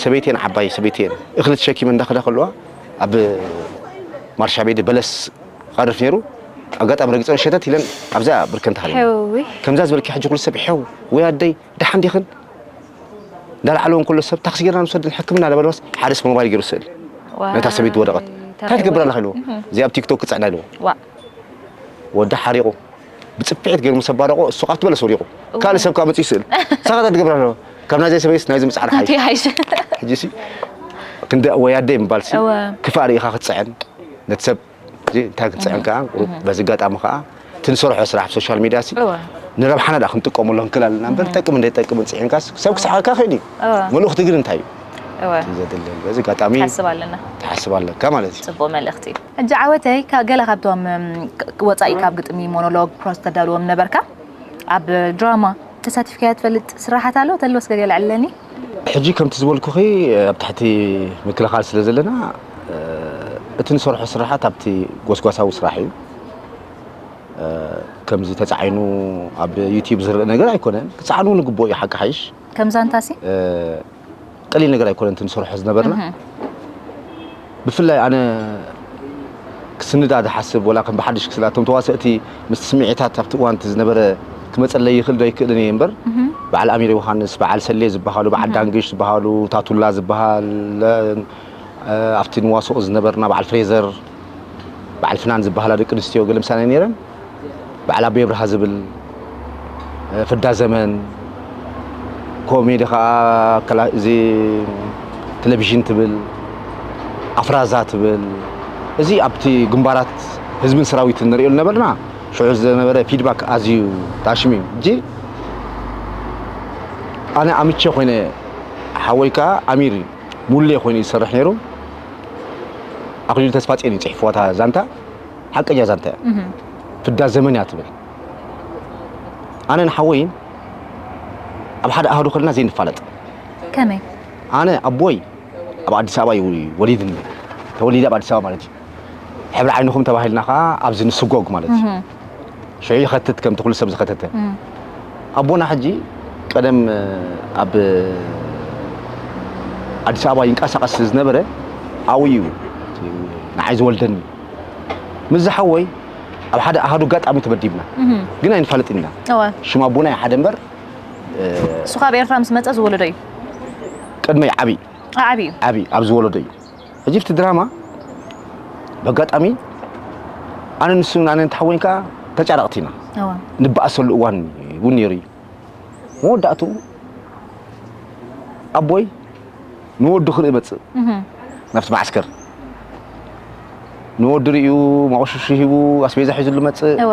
ሰበይተን ዓባይ ሰበይተን እኽሊ ተሸኪመን እንዳኸዳ ከለዋ፣ ኣብ ማርሻ ቤዲ በለስ ክቐርፍ ነይሩ። ኣጋጣሚ ረጊጸን ሸተት ኢለን ኣብዛ ብርከን ተሃሪመን። ሕውይ። ከምዛ ዝበልኪ ሕጂ ኩሉ ሰብ ሕው፣ ወይ ኣደይ፣ ደሓን ዲኽን? እንዳልዓለወን ኩሉ ሰብ ታክሲ ጌርና ንውሰደን ሕክምና እንዳበለዋስ ሓደ ሰብ ሞባይል ገይሩ ስእል። ዋይ፣ ነታ ሰበይቲ ወደቐት። እንታይ ተረወ? ትገብር ኣለኻ ኢልዎ። እህ። እዚኣ ኣብ ቲክቶክ ክጽዕና ኢልዎ። ዋእ። ወዲ ሓሪቑ። ብጽፍዒት ገይሩ ምስ ኣባረቖ እሱ ካብቲ በለስ ወዲቑ። እዋ። ካልእ ሰብ ካብ መጺኡ ስእል። ንስኻ እንታይ ትገብር ኣለኻ? ካብ ናይዚ ሰበይስ ናይዚ ምጽዓር ናቱ ሓይሽ። ይሓይሽ። ሕጂሲ ክንዲ ወይ ኣደይ ምባልሲ እወ። ክፋእ ርኢኻ ክትጽዕን ነቲ ሰብ እዚ እንታይ ክትጽዕን እህ። ከኣ ቁሩብ እህ። በዚ ኣጋጣሚ ከኣ እቲ ንሰርሖ ስራሕ ኣብ ሶሻል ሚድያሲ እወ። ንረብሓና ደኣ ክንጥቀመሉ ክንክእል ኣለና እምበር እህ። ጠቅምን ዘይጠቅምን ጽዒንካስ ሰብ ክስሓቀካ ይኽእል እዩ። እወ። መልእኽቲ ግን እንታይ እዩ? እወ። እቲ ዘድሊ በዚ ኣጋጣሚ ትሓስብ ኣለና። ትሓስብ ኣለካ ማለት እዩ። ጽቡቕ መልእኽቲ እዩ። ሕጂ ዓወተይ፣ ካ-፣ ገለ ካብቶም፣ እም፣ ክ-፣ ወጻኢ ካብ ግጥሚ ሞኖሎግ ፕሮስ ተዳልዎም ነበርካ? ኣብ ድራማ ተሳቲፍካያ ትፈልጥ ስራሓት ኣሎ? ተልወስ ገለ ኣልዕለኒ? ሕጂ ከምቲ ዝበልኩኺ፣ ኣብ ትሕቲ ምክልኻል ስለ ዘለና፣ እ፣ እቲ ንሰርሖ ስራሓት ኣብቲ ጎስጓሳዊ ስራሕ እዩ። እ፣ ከምዚ ተጻዒኑ ኣብ ዩትዩብ ዝረአ ነገር ኣይኮነን። ክጸዓን እውን ግቡእ እዩ፣ ሓቂ ሓይሽ። ከምዛ እንታሲ? እ፣ ቀሊል ነገር ኣይኮነን እቲ ንሰርሖ ዝነበርና። እህ። ብፍላይ ኣነ ክስንዳ ዝሓስብ፣ ወላ ከም ብሓድሽ ክስላ፣ እቶም ተዋሰእቲ ምስቲ ስምዒታት ኣብቲ እዋን እቲ ዝነበረ ክመጸለይ ይኽእል ዶ ኣይክእልን እየ እምበር፣ በዓል ኣሚር ዮሃንስ፣ በዓል ሰሌ ዝበሃሉ፣ በዓል ዳንግሽ ዝበሃሉ፣ ታቱላ ዝበሃል፣ እ፣ ኣብቲ ንዋስኦ ዝነበርና በዓል ፍሬዘር፣ በዓል ፍናን ዝበሃላ ደቂ ኣንስትዮ ገለ ምሳና ነይረን። በዓል ኣቦይ ኣብርሃ ዝብል፣ ፍዳ ዘመን፣ ኮሜዲ ኸዓ ከላ-፣ እዚ ቴሌቪዥን ትብል፣ ኣፍራዛ ትብል፣ እዚ ኣብቲ ግንባራት ህዝብን ሰራዊትን ንርእየሉ ነበርና። ሽዑ ዝነበረ ፊድባክ ኣዝዩ ጣሽሚ እዩ። ሕጂ ኣነ ኣምቼ ኮይነ፣ ሓወይ ከኣ ኣሚር ሙሌ ኮይኑ ይሰርሕ ነይሩ። ኣኽሊሉ ተስፋጽዮን እዩ ጽሒፍዋ እታ ዛንታ። ሓቀኛ ዛንታ እያ። ፍዳ ዘመን እያ ትብል። ኣነ ንሓወይን ኣብ ሓደ ኣሃዱ ከለና ዘይንፋለጥ። ከመይ? ኣነ ኣቦይ ኣብ ኣዲስ ኣበባ እዩ ወሊድኒ። ተወሊደ ኣብ ኣዲስ ኣበባ ማለት እዩ። ሕብሪ ዓይንኹም ተባሂልና ኸዓ ኣብዚ ንስጎግ ማለት እዩ። ሽዑ ይኸትት ከምቲ ኩሉ ሰብ ዝኸተተ። ኣቦና ሕጂ ቀደም ኣብ ኣዲስ ኣበባ ይንቀሳቐስ ዝነበረ ኣብኡ እዩ ንዓይ ዝወልደኒ። ምስ ዝሓወይ ኣብ ሓደ ኣሃዱ ኣጋጣሚ ተመዲብና። ግን ኣይንፋለጥን ኢና። እወ። ሽም ኣቦና እዩ ሓደ እምበር፣ እሱ ካብ ኤርትራ ምስ መጸ ዝወለዶ እዩ። ቅድመይ ዓቢ። ዓቢ እዩ። ዓቢ ኣብ ዝወለዶ እዩ። ሕጂ ኣብቲ ድራማ ብኣጋጣሚ ኣነ ንሱ ኣነ ንተሓወይን ከኣ ተጫረቕቲ ኢና። እወ። ንበኣሰሉ እዋን እውን ነይሩ እዩ። መወዳእትኡ ኣቦይ ንወዱ ክርኢ መጽእ ናብቲ መዓስከር። ንወዱ ርእዩ፣ ማቑሽሹ ሂቡ፣ ኣስቤዛ ሒዙሉ መጽእ። እወ።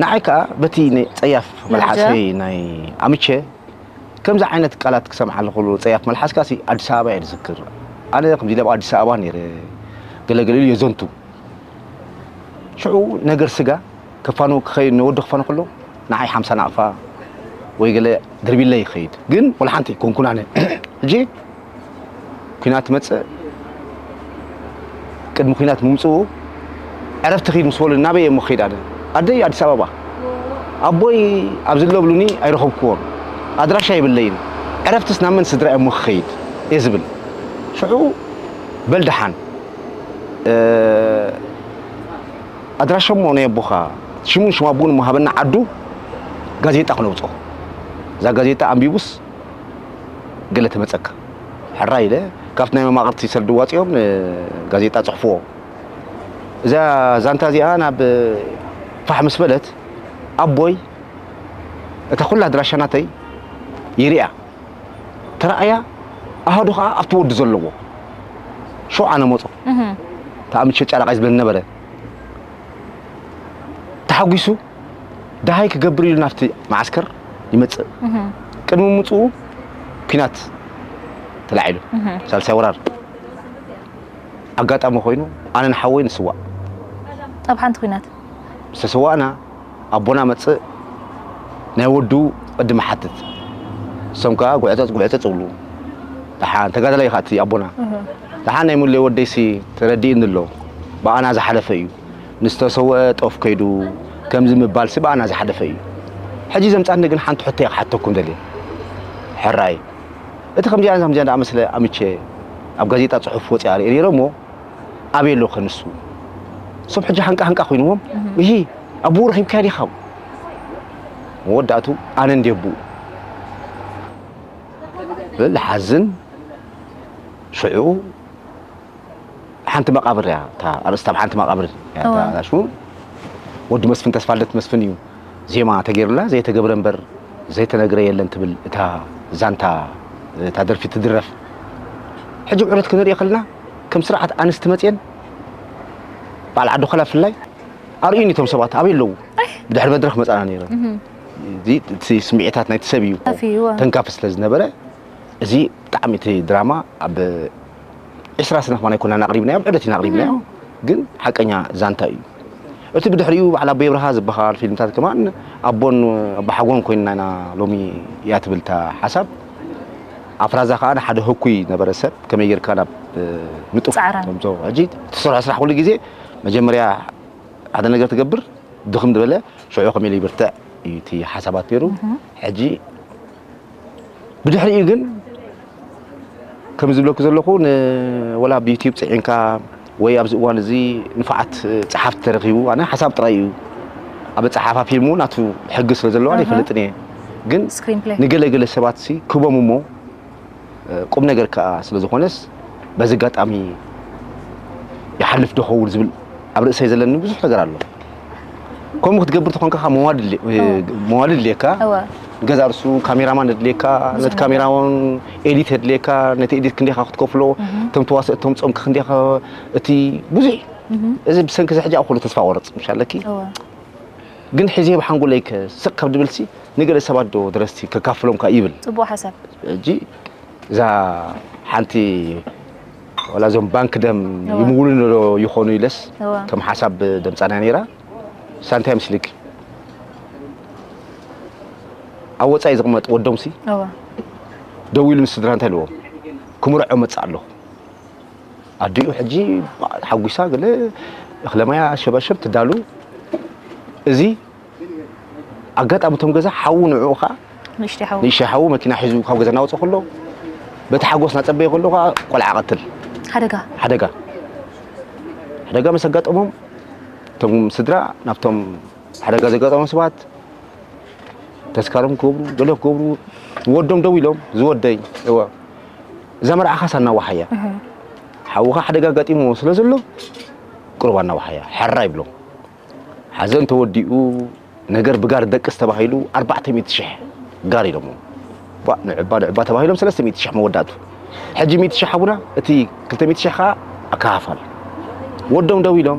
ንዓይ ከኣ በቲ ናይ ጸያፍ ደረጃ? መልሓሰይ ናይ ኣምቼ ከምዚ ዓይነት ቃላት ክሰምዓ ኣለኹ፣ ጸያፍ መልሓስካሲ ኣዲስ ኣበባ እየ ዝዝክር። ኣነ ከምዚ ኢለ ኣብ ኣዲስ ኣበባ ነይረ፣ ገለ ገለ ኢሉ የዘንቱ። ሽዑ ነገር ስጋ ከፋኑ ክኸይድ ንወዲ ክፋኑ ከሎ ንዓይ ሓምሳ ናቕፋ ወይ ገለ ድርቢለ ይኸይድ። ግን ወላ ሓንቲ ኣይኮንኩን ኣነ። ሕጂ ኲናት መጽእ፣ ቅድሚ ኲናት ምምጽኡ ዕረፍቲ ኺድ ምስ በሉ ናበይ እየ እሞ ክኸይድ ኣነ? ኣደይ ኣዲስ ኣበባ። ኣቦይ ኣብዚ ኣለብሉኒ ኣይረኸብክዎን። ኣድራሻ የብለይን። ዕረፍትስ ናብ መን ስድራ እየ እሞ ክኸይድ እየ ዝብል። ሽዑ በል ደሓን፣ እ፣ ኣድራሻ እሞ ናይ ኣቦኻ፣ ሽሙን ሽም ኣቦኡን እሞ ሃበና፣ ዓዱ ጋዜጣ ክነውጽኦ። እዛ ጋዜጣ ኣንቢቡስ ገለ ትመጸካ። ሕራይ ኢለ ካብቲ ናይ መማቕርቲ ሰልዲ ዋጺኦም ንጋዜጣ ጽሕፍዎ። እዛ ዛንታ እዚኣ ናብ ፋሕ ምስ በለት ኣቦይ እታ ኩላ ኣድራሻ ናተይ ይሪኣ። ተራእያ ኣሃዱ ኸዓ ኣብቲ ወዲ ዘለዎ። ሽዑ ኣነ መጾ። እህ። እታ ኣምቼ ጫራቃይ ዝብለኒ ነበረ። ተሓጒሱ ደሃይ ክገብር ኢሉ ናብቲ መዓስከር ይመጽእ። እህ። ቅድሚ ምምጽኡ ኲናት ተላዒሉ። እህ። ሳልሳይ ወራር። ኣጋጣሚ ኮይኑ ኣነን ሓወይ ንስዋእ። ኣብ ሓንቲ ኲናት? ምስ ተሰዋእና ኣቦና መጽእ ናይ ወዱ ቅድሚ ሓትት። እሶም ከኣ ጉዕጸጽ ጉዕጸጽ ይብሉ። ደሓን ተጋዳላይ ኢኻ እቲ ኣቦና። እህ። ደሓን ናይ ሙሌ ወደይሲ ተረዲእኒ ኣሎ። ብኣና ዝሓለፈ እዩ። ንዝተሰወአ ጦፍ ከይዱ ከምዚ ምባልሲ ብኣና ዝሓለፈ እዩ። ሕጂ ዘምጻኒ ግን ሓንቲ ሕቶ እየ ክሓተኩም ደልየ። ሕራይ። እቲ ከምዚኣን ከምዚኣን ደኣ መስለ ኣምቼ ኣብ ጋዜጣ ጽሑፍ ወጺኣ ርእየ ነይረ እሞ ኣበይ ኣሎ ከ ንሱ? እሶም ሕጂ ሃንቃ ሃንቃ ኮይንዎም፣ እህ። እሂ፣ ኣቦኡ ረኺብካዮ ዲኻ? መወዳእቱ ኣነ እንድየ ኣቦኡ። ብል ሓዝን ሽዑ ሓንቲ መቓብር እያ፣ እታ ኣርእስታ ኣብ ሓንቲ መቓብር እያ፣ እታ እዋ። ሽሙ ወዲ መስፍን ተስፋልደት መስፍን እዩ። ዜማ ተገይሩላ፣ ዘይተገብረ እምበር ዘይተነግረ የለን ትብል እታ ዛንታ፣ እታ ደርፊ ትድረፍ። ሕጂ ብዕረት ክንርኢ ከለና፣ ከም ስርዓት ኣንስቲ መጽየን፣ በዓል ዓዲ ኾላ ብፍላይ፣ ኣርእዩኒ እቶም ሰባት ኣበይ ኣለዉ? ብድሕሪ መድረኽ መጻና ነይረን። እህ። እዚ፣ እቲ ስምዒታት ናይቲ ሰብ እዩ። ተንካፊ፣ እዋ። ተንካፊ ስለ ዝነበረ፣ እዚ ብጣዕሚ እቲ ድራማ ኣብ ዒስራ ስነ ከማን ኣይኮናን ኣቕሪብናዮ፣ ኣብ ዕለት ኢና ኣቕሪብናዮ። እህ። ግን ሓቀኛ ዛንታ እዩ። እቲ ብድሕሪኡ በዓል ኣቦይ ኣብርሃ ዝበሃል ፊልምታት ከማን ኣቦን ኣቦሓጎን ኮይንና ኢና ሎሚ እያ ትብል እታ ሓሳብ። ኣፍራዛ ከኣ ንሓደ ህኩይ ነበረ ሰብ ከመይ ጌርካ ናብ፣ እ፣ ንጡፍ ጻዕራም። ከምዞ ሕጂ እትሰርሖ ስራሕ ኩሉ ግዜ መጀመርያ ሓደ ነገር ትገብር፣ ድኽም ዝበለ ሽዑ ከመይ ኢሉ ይብርትዕ እዩ እቲ ሓሳባት ነይሩ። እህ። ሕጂ ብድሕሪኡ ግን ከም ዝብለኩ ዘለኹ፣ ን-፣ ወላ ኣብ ዩቲዩብ ጽዒንካ ወይ ኣብዚ እዋን እዚ ንፉዓት ጸሓፍቲ ተረኺቡ፣ ኣነ ሓሳብ ጥራይ እዩ። ኣብ ኣጸሓሕፋ ፊልም እውን ናቱ ሕጊ ስለ ዘለዋ ኣነ ኣይፈልጥን እየ። ግን ስክሪን ፕሌይ። ንገለ ገለ ሰባት ሲ ክቦም እሞ፣ እ፣ ቁም ነገር ከኣ ስለ ዝኾነስ፣ በዚ ኣጋጣሚ ይሓልፍ ዶ ኸውን ዝብል ኣብ ርእሰይ ዘለኒ ብዙሕ ነገር ኣሎ። ከምኡ ክትገብር ተኾንካ፣ ከኣ መዋል ድል-፣ እ፣ እወ። መዋል ድልየካ፣ እወ። ገዛ ርእሱ ካሜራማን ድልየካ፣ ብዙሕ ነቲ ነገር። ካሜራውን ኤዲት ድልየካ፣ ነቲ ኤዲት ክንደይኻ ክትከፍሎ፣ እህ። እቶም ተዋሰእቶም ጾምካ ክንደይኻ፣ እቲ ብዙሕ። እህ። እዚ ብሰንኪ እዚ ሕጂ ኣብ ኩሉ ተስፋ ቆርጽ፣ ምሽ ኣለኪ? እወ። ግን ሕዚ ኣብ ሓንጎለይ ከ ስቕ ካብ ድብልሲ፣ ንገለ ሰባት ዶ ደረስቲ ከካፍሎም ከ ይብል። ጽቡቕ ሓሳብ። ሕጂ እዛ ሓንቲ፣ ዋላ እዞም ባንክ ደም እወ። ይምውሉ ዶ ይኾኑ ኢለስ፣ እወ። ከም ሓሳብ ደምጻና ነይራ። ሳንታይ ምስልክ? ኣብ ወጻኢ ዝቕመጥ ወዶምሲ እወ። ደው ኢሉ ምስ ስድራ እንታይ ኢልዎም? ክምርዖ መጽእ ኣለኹ። ኣዲኡ ሕጂ ሓጒሳ ገለ እኽለ ማያ ሸበሸብ ትዳሉ። እዚ ኣጋጣሚ እቶም ገዛ ሓዉ ንዕኡ ኸኣ ንእሽተይ ሓዉ። ንእሽተይ ሓዉ መኪና ሒዙ ካብ ገዛ እናወጸ ከሎ፣ በቲ ሓጎስ እናጸበየ ከሎ ኸኣ ቆልዓ ቀትል። ሓደጋ። ሓደጋ። ሓደጋ ምስ ኣጋጠሞም፣ እቶም ስድራ ናብቶም ሓደጋ ዘጋጠሞም ሰባት ተስካሮም ክገብሩ፣ ገለ ክገብሩ፣ ወዶም ደው ኢሎም፣ ዝወደይ፣ እወ፣ እዛ መርዓኻስ ኣናዋሓያ። እህ። ሓውኻ ሓደጋ ኣጋጢምዎ ስለ ዘሎ፣ ቁሩብ ኣናዋሓያ፣ ሕራ ይብሎም። ሓዘን ተወዲኡ፣ ነገር ብጋር ደቅስ ተባሂሉ፣ ኣርባዕተ ሚእቲ ሽሕ ጋር ኢሎሞ። ባ፣ ንዕባ፣ ንዕባ ተባሂሎም ሰለስተ ሚእቲ ሽሕ መወዳእቱ። ሕጂ ሚእቲ ሽሕ ሓቡና፣ እቲ ክልተ ሚእቲ ሽሕ ኸኣ ኣከፋፋል። ወዶም ደው ኢሎም፣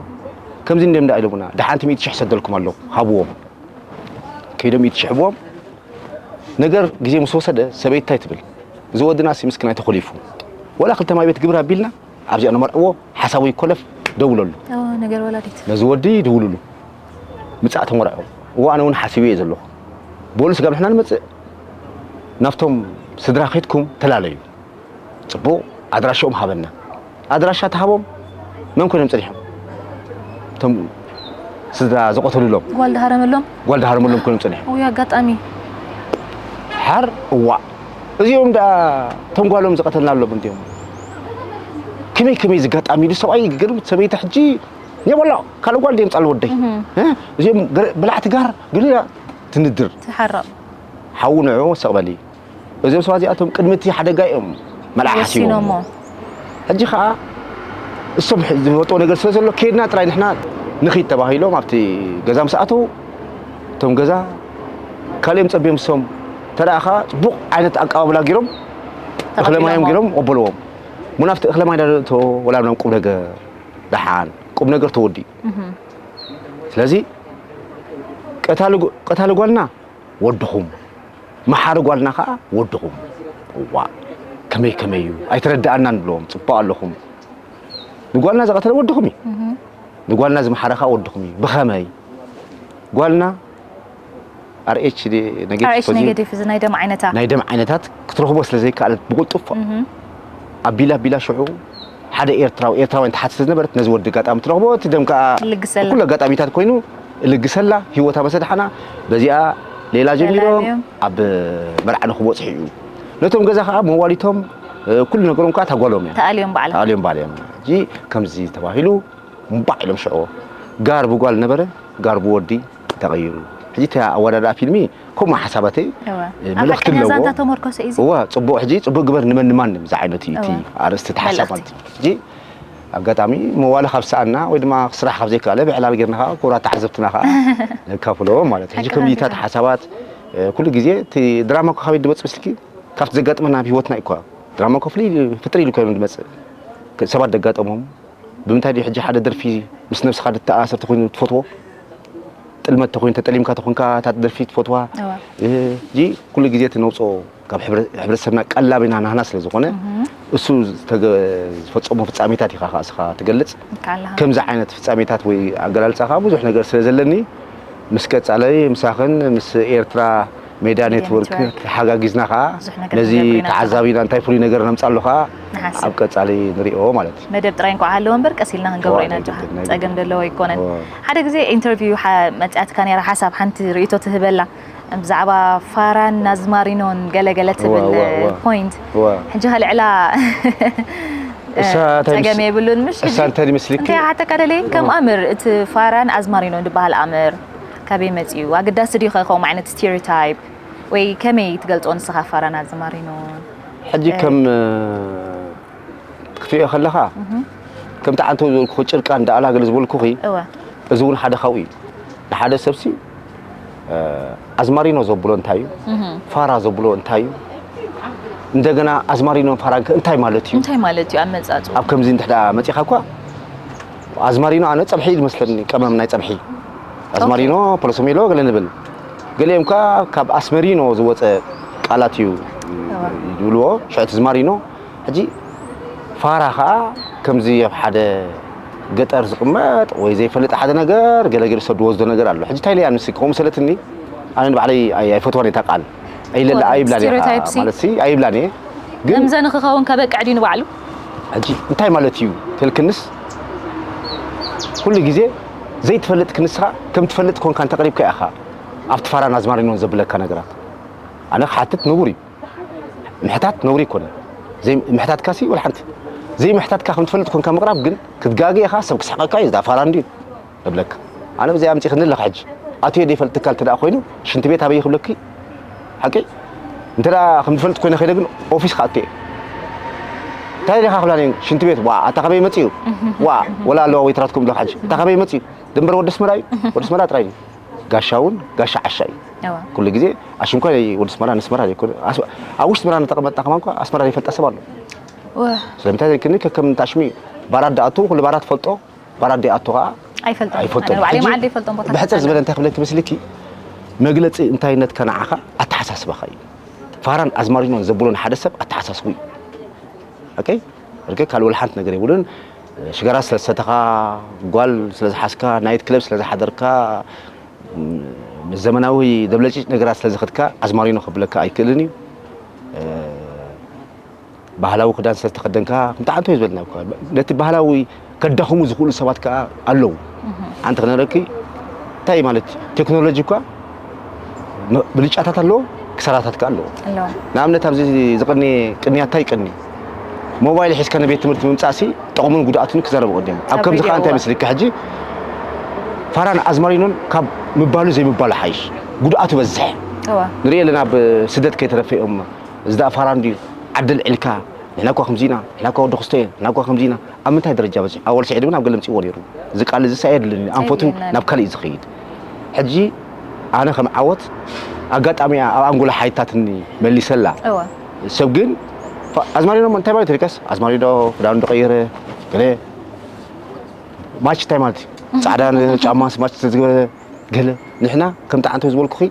ከምዚ እንዲም ደኣ ኢሎምና፣ ደሓንቲ ሚእቲ ሽሕ ሰደልኩም ኣለኹ፣ ሃብዎም። ከይዶም ሚእቲ ሽሕ ሂብዎም። ነገር ግዜ ምስ ወሰደ፣ ሰበይቲ እንታይ ትብል? እዚ ወድናሲ ምስክናይ ተኾሊፉ። ወላ ክልተ ማይ ቤት ግብር ኣቢልና፣ ኣብዚኣ ንመርዕዎ፣ ሓሳቡ ይኮለፍ፣ ደውለሉ። እወ፣ ነገር ወላዲት። ነዚ ወዲ ደውልሉ። ምጻእ ተመርዖ። እወ፣ ኣነ እውን ሓሲበ እየ ዘለኹ። በሉ ስጋብ ንሕና ንመጽእ፣ ናብቶም ስድራ ኸይድኩም ተላለዩ። ጽቡቕ፣ ኣድራሻኦም ሃበና። ኣድራሻ ተሃቦም፣ መን ኮይኖም ጸኒሖም? እቶም ስድራ ዝቐተሉሎም። ጓል ድሃረመሎም? ጓል ድሃረመሎም ኮይኖም ጸኒሖም። ውይ፣ ኣጋጣሚ። ሓር፣ እዋእ። እዚኦም ደኣ እቶም ጓሎም ዝቐተልና ኣሎም እንዲኦም። ከመይ፣ ከመይ ዝጋጣሚ ኢሉ ሰብኣይ ይገርም፣ ሰበይቲ ሕጂ የበሎ፣ ካልእ ጓል ድየምጻሉ ወደይ። እህ። እ? እዚኦም ገረ-፣ በላዕቲ ጋር፣ ገሊላ ትንድር። ትሓረቕ። ሓዉ ንዑ ሰቕ በሊ። እዞም ሰባት እዚኣቶም ቅድሚ እቲ ሓደጋ እዮም መልዓ ሓሲቦም። ወሲኖሞ። ሕጂ ኸኣ እሶም ሕ-፣ ዝፈልጥዎ ነገር ስለ ዘሎ፣ ከይድና ጥራይ ንሕና ንኺድ ተባሂሎም ኣብቲ ገዛ ምስ ኣተዉ፣ እቶም ገዛ ካልኦም ጸቢዮም እሶም ተደኣ ኸኣ ጽቡቕ ዓይነት ኣቀባብላ ገይሮም፣ እኽለ ማዮም ተቐቢሎሞ። ገይሮም ቀበልዎም። እሞ ናብቲ እኽለ ማይ ዳተእቶ ወላ ናብ ቁም ነገር ደሓን፣ ቁም ነገር ተወዲኡ። እህ። ስለዚ ቀታሊ ጓ-፣ ቀታሊ ጓልና ወድኹም፣ መሓሪ ጓልና ኸኣ ወድኹም። እዋእ፣ ከመይ ከመይ እዩ? ኣይተረድኣናን ብለዎም። ጽቡቕ ኣለኹም። ንጓልና ዝቐተለ ወድኹም እዩ። እህ። ንጓልና ዝመሓረ ኸኣ ወድኹም እዩ። ብኸመይ? ጓልና ኣር ኤች ዲ ኔጌቲቭ ኣር ኤች ፖዚቲቭ ኔጌቲቭ፣ እዚ ናይ ደም ዓይነታ። ናይ ደም ዓይነታት ክትረኽቦ ስለ ዘይከኣለት ብቕልጡፍ እህ። ኣቢላ፣ ኣቢላ ሽዑ ሓደ ኤርትራዊ፣ ኤርትራውያን ትሓት ስለ ዝነበረት ነዚ ወዲ ኣጋጣሚ ትረኽቦ፣ እቲ ደም ከኣ ይልግሰላ። ብኩሉ ኣጋጣሚታት ኮይኑ እልግሰላ፣ ህይወታ መሰ ደሓና፣ በዚኣ ሌላ ጀሚሮም ሌላ እዮም። ኣብ መርዓ ንኽበጽሑ እዩ። ነቶም ገዛ ከኣ መዋሊቶም፣ እ፣ ኩሉ ነገሮም ከኣ ታጓሎም እያ። ተኣልዮም ባዕላ። ተኣልዮም ባዕላ እዮም። ሕጂ ከምዚ ተባሂሉ እምባዕ ኢሎም ሽዑ ጋር ብጓል ነበረ፣ ጋር ብወዲ ተቐይሩ። ሕጂ እቲ ኣወዳድኣ ፊልሚ ከምኡ ሓሳባተይ፣ እወ። እ፣ ኣብ መልእኽቲ ሓቀኛ ኣለዎ። ዛንታ ተመርኮሰ እዩ እዚ? እወ፣ ጽቡቕ፣ ሕጂ ጽቡቕ ግበር ንመን ንማን ዝዓይነቱ እዩ እቲ እወ። ኣርእስቲ እቲ ሓሳብ መልእኽቲ። ማለት እዩ። ሕጂ ኣጋጣሚ መዋሊ ካብ ሰኣና ወይ ድማ ስራሕ ካብ ዘይከኣለ ብዕላል ጌርና ከኣ ክቡራት ተዓዘብትና ከኣ ነካፍሎ ማለት እዩ። ሕጂ ሓቂ ከምዚታት ዛንታ። ሓሳባት፣ እ፣ ኩሉ ግዜ እቲ ድራማ እኮ ካበይ ዝመጽእ መስልኪ? ካብቲ ዘጋጥመና ኣብ ህይወትና እዩ እኳ። ድራማ እኮ ፍልይ ኢሉ፣ ፍጥር ኢሉ እኮ እዩ ዝመጽእ። ሰባት ዘጋጠሞም፣ ብምንታይ ድዩ ሕጂ ሓደ ደርፊ ምስ ነብስኻ ዝተኣሳሰር ተኾይኑ ትፈትዎ? ጥልመት ተኾይኑ፣ ተጠሊምካ ተኾንካ፣ እታ ደርፊ ትፈትዋ? እወ። እ፣ ሕጂ ኩሉ ግዜ እቲ ነውፅኦ ካብ ሕብረ-፣ ሕብረተሰብና ቀላብ ኢና ናህና ስለ ዝኾነ፣ እህ። እሱ ዝተገ-፣ ዝፈጸሞ ፍጻሜታት ኢኻ ከኣ እስኻ ትገልጽ። ከኣለኻ። ከምዚ ዓይነት ፍጻሜታት ወይ ኣገላልጻ ከኣ ብዙሕ ነገር ስለ ዘለኒ፣ ምስ ቀጻለይ ምሳኽን ምስ ኤርትራ ሜድያ ሜድያ ኔትወርክ ኔትወርክ። ተሓጋጊዝና ከኣ ብዙሕ ነገር ነዚ ክንገብር ኢና ተዓዛቢና እንታይ ፍሉይ ነገር ነምጻሉ ከኣ ንሓስብ። ኣብ ቀጻሊ ንሪኦ ማለት እዩ። መደብ ጥራይ እንኳዕ ሃለወ እምበር ቀስ ኢልና ክንገብሮ እዋ፣ ኢና ናይ ኣጆኻ። ግድን፣ ናይ ጸገም ግድን። ዘለዎ ኣይኮነን። እዋ። ሓደ ግዜ ኢንተርቪው ሓ-፣ መጺኣትካ ነይራ ሓሳብ ሓንቲ ርእይቶ ትህበላ። ብዛዕባ ፋራን ኣዝማሪኖን ገለገለ ትብል ፖይንት ሕጂ ከልዕላ ጸገም የብሉን። ምሽ ሕጂ እንታይ ሓተካ ደለየ ከም ኣምር እቲ ፋራን ኣዝማሪኖን ዝበሃል ኣምር ካበይ መጺኡ? ኣገዳሲ ድዩ ከ ከምኡ ዓይነት ስቴሪዮታይፕ ወይ ከመይ ትገልጾ ንስኻ ፋራን ኣዝማሪኖን? ሕጂ ከም ክትሪኦ ከለኻ ከምቲ ዓንተው ዝበልኩኺ ጭርቃን ዳኣላ ገለ ዝበልኩኺ እወ እዚ እውን ሓደ ካብኡ እዩ። ንሓደ ሰብሲ ኣዝማሪኖ ዘብሎ እንታይ እዩ? ፋራ ዘብሎ እንታይ እዩ? እንደገና ኣዝማሪኖን ፋራን ከ እንታይ ማለት እዩ? እንታይ ማለት እዩ ኣመጻጽኡ? ኣብ ከምዚ እንድሕዳ መጺኻ እኳ ኣዝማሪኖ ኣነ ጸብሒ እዩ ዝመስለኒ፣ ቀመም ናይ ጸብሒ ኣዝማሪኖ ፖለሶሜሎ ገለ ንብል። ገሊኦም ከ ካብ ኣስመሪኖ ዝወጸ ቃላት እዩ ዝብልዎ። ሽዕቲ ዝማሪኖ ሕጂ ፋራ ከኣ ከምዚ ኣብ ሓደ ገጠር ዝቕመጥ ወይ ዘይፈልጥ ሓደ ነገር ገለገለ ሰብ ዝወስዶ ነገር ኣሎ። ሕጂ እንታይ ኢለያ ንስኪ ከምኡ ሰለትኒ ኣነ ንባዕለይ ኣይ- ኣይፈትዋን እየ እታ ቃል ኣይለላ ኣይብላን እየ ከዓ ማለት ሲ ኣይብላን እየ ግን ከምዘን ክኸውን ከበቅዕ ድዩ ንባዕሉ? ሕጂ እንታይ ማለት እዩ ተልክንስ ኩሉ ግዜ ዘይትፈልጥ ክንስኻ ከም ትፈልጥ ኮንካ እንተቕሪብካ ኢኻ ኣብቲ ፋራን ኣዝማሪኖን ዘብለካ ነገራት ኣነ ክሓትት ንቡር እዩ ምሕታት ነውሪ ኣይኮነን። ዘይ ምሕታትካ ሲ ወላ ሓንቲ ዘይ ምሕታትካ ከም ትፈልጥ ኮንካ ምቕራብ ግን ክትጋገ ኢኻ ሰብ ክስሕቀካ እዩ ዝዳ ፋራ እንድዩ እብለካ። ኣነ ብዘይ ኣምጺ ክንልኽ ሕጂ ኣትዮ ደይ ፈልጥ ትካል ተዳ ኮይኑ ሽንቲ ቤት ኣበይ ክብለኪ ሓቂ እንተ ከም ትፈልጥ ኮይነ ከይደ ግን ኦፊስ ካእትየ እንታይ ኢኻ ክብላኒ ሽንቲ ቤት ዋ ኣታ ከበይ መጽዩ ዋ ወላ ኣለዋ ወይትራትኩም ዶ ሕጂ እታ ከበይ መጽዩ ድንበር ወደ ስመራ እዩ ወደ ስመራ ጥራይ እዩ ጋሻ እውን ጋሻ ዓሻ እዩ። ኩሉ ግዜ ኣሽንኳይ ናይ ወዲ ስመራ ንስመራ ዘይኮነ ኣብ ውሽጢ ስመራ እናተቐመጥና ከማን እኳ ኣስመራ ዘይፈልጣ ሰብ ኣሎ። ስለምንታይ ዘይክኒ ከከም እንታሽሚ ባራት ደኣቱ ኩሉ ባራት ፈልጦ ባራት ደኣቱ ከዓ ኣይፈልጦ ኣይፈልጦ። ባዕለይ መዓል ዘይፈልጦም ቦታ ብሕፅር ዝበለ እንታይ ክብለኪ መስልኪ መግለፂ እንታይነትካ ንዓኻ ኣተሓሳስባኻ እዩ። ፋራን ኣዝማሪኖን ዘብሎ ንሓደ ሰብ ኣተሓሳስቡ እዩ። ኦኬ እርገ ካልእ ወላ ሓንቲ ነገር የብሉን። ሽጋራ ስለ ዝሰተኻ ጓል ስለ ዝሓዝካ ናይት ክለብ ስለ ዝሓደርካ ምስ ዘመናዊ ደብለጭጭ ነገራት ስለ ዝኸድካ ኣዝማሪኖ ከብለካ ኣይክእልን እዩ። ባህላዊ ክዳን ስለ ዝተኸደንካ ምጣዕንቶ እዩ ዝበልና እኮ ነቲ ባህላዊ ከዳኽሙ ዝኽእሉ ሰባት ከዓ ኣለዉ። ሓንቲ ክነግረኪ እንታይ ማለት እዩ ቴክኖሎጂ እኳ ብልጫታት ኣለዎ ክሳራታት ከዓ ኣለዎ። ኣለዎ። ንኣብነት ኣብዚ ዝቕኒ ቅንያት እንታይ ይቅኒ ሞባይል ሒዝካ ንቤት ትምህርቲ ምምፃእሲ ጥቕሙን ጉድኣቱን ክዛረቡ ቀዲም ኣብ ካብ ከምዚ ቪድዮ ከዓ እንታይ እዋ። መስልካ ሕጂ ፋራን ኣዝማሪኖን ካብ ምባሉ ዘይምባሉ ሓይሽ ጉድኣቱ በዝሕ እዋ። ንርኢ ኣለና ኣብ ስደት ከይተረፈ እዮም እዚ ደኣ ፋራ እንድዩ ዓዲ ኣልዒልካ ንሕና እኳ ከምዚና ንሕና እኳ ወዲ ክስቶ እየ ንሕና እኳ ከምዚና ኣብ ምንታይ ደረጃ በፂሑ ኣወል ስዒድ እውን ኣብ ገለ ምፅእዎ ነይሩ እዚ ቃል እዚ ሳይ የድልን ኣንፈቱ የድልየና። ናብ ካልእ እዩ ዝኸይድ ሕጂ ኣነ ከም ዓወት ኣጋጣሚ እያ ኣብ ኣንጎላ ሓይታትኒ መሊሰላ እወ። ሰብ ግን ፋ- ኣዝማሪኖ እንታይ ማለት ይርከስ ኣዝማሪኖ ክዳኑ እንደቀየረ ገለ ማች እንታይ ማለት እዩ ፃዕዳ ጫማ ማች ዝተዝገበረ ገለ ንሕና ከምቲ ዓንተው ዝበልኩኺ